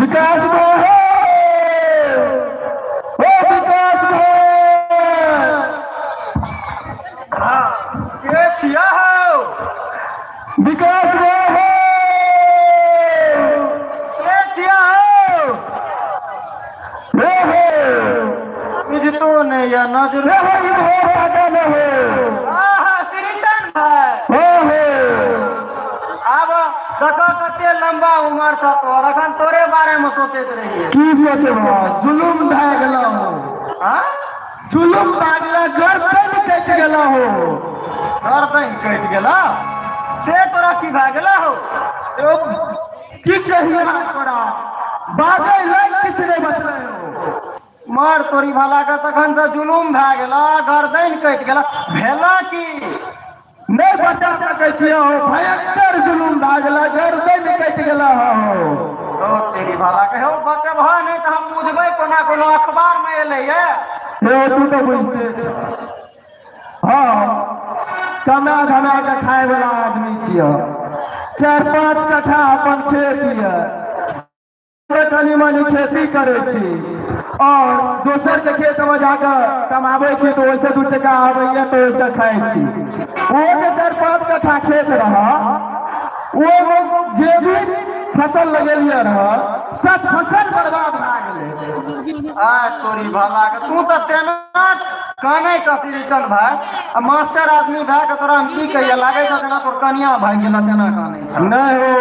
विकास भाई ओ विकास भाई हाँ के छिया हो विकास भाई के छिया हो हे हे बुझतो नहीं या नजर हे हे ई भो पागल हो आहा श्रीचंद भाई हो हो आब देखो कते लंबा उम्र छ तोहर, अखन तोरे बारे में सोचैत रहिए। की सोचबह, जुलुम भए गेलो हो। हाँ? जुलुम भए गेला, गर्दन कटि गेलो हो। गर्दन कटि गेला से तोरा की भए गेला हो? यौ, की कहिए तोरा, बाजै लायक किछु नहि बचलै हो। मर तोरी भला के तखन से जुलुम भए गेला, गर्दन कटि गेला, भेला की? नहि बचा सकै छियै हो, भयंकर जुलुम भए गेला, गर्दन कटि गेला हो। ओ तेरी भला के हो, बचबह नहि तऽ हम बुझबै कोना? कोनो अखबार मे एलै ये? हे तू तऽ बुझते छ। हाँ कमा धमा के खाय वाला आदमी छियै। 4-5 कट्ठा अपन खेत यऽ, कनी मनी खेती करै छी और दोसर के खेत में जाके कमाबै छी तऽ ओहिसँ 2 टका आबैया तऽ ओहिसँ खाइ छी। ओ जे 4-5 कट्ठा खेत रह, ओहिमे जे भी फसल लगेलियै रह, सब फसल बर्बाद भए गेलै। आ तोरी भला के, तू तऽ तेना कानै छह श्रीचंद भाई, आ मास्टर आदमी भए के तोरा हम की कहिए, लागै छौ जेना तोर कनिया भागि गेल तेना कानै छह। नहि हो,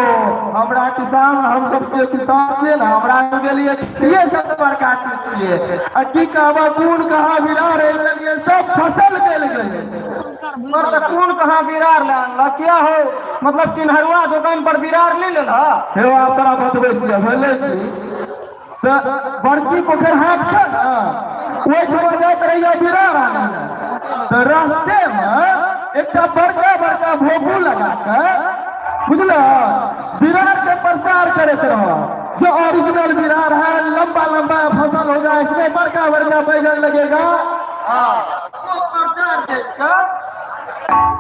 हमरा किसान, हम सब के किसान छियै ने, हमरा के लिए ये सबसे बड़का चीज छियै। आ की कहबा, कोन कहाँ बिरार आनि लेलियै, सब फसल गलि गेलै। तोर तऽ कोन कहाँ बिरार लए अनलह? किया हो, मतलब चिन्हरुआ दोकान पर बिरार नहि लेलह? हे आब तोरा बतबै छियै, भेलै की तऽ बड़की पोखरि हाथ छै ने, ओहिठाम जाइत रहियै बिरार आनै लए, तऽ रास्तेमे एकटा बड़का बड़का भोपू लगा कऽ, बुझल, बिरार के प्रचार करैत रह, जो ओरिजिनल बिरार है, लंबा लंबा फसल होगा, इसमें बड़का बड़का बैगन लगेगा। वो प्रचार देख कऽ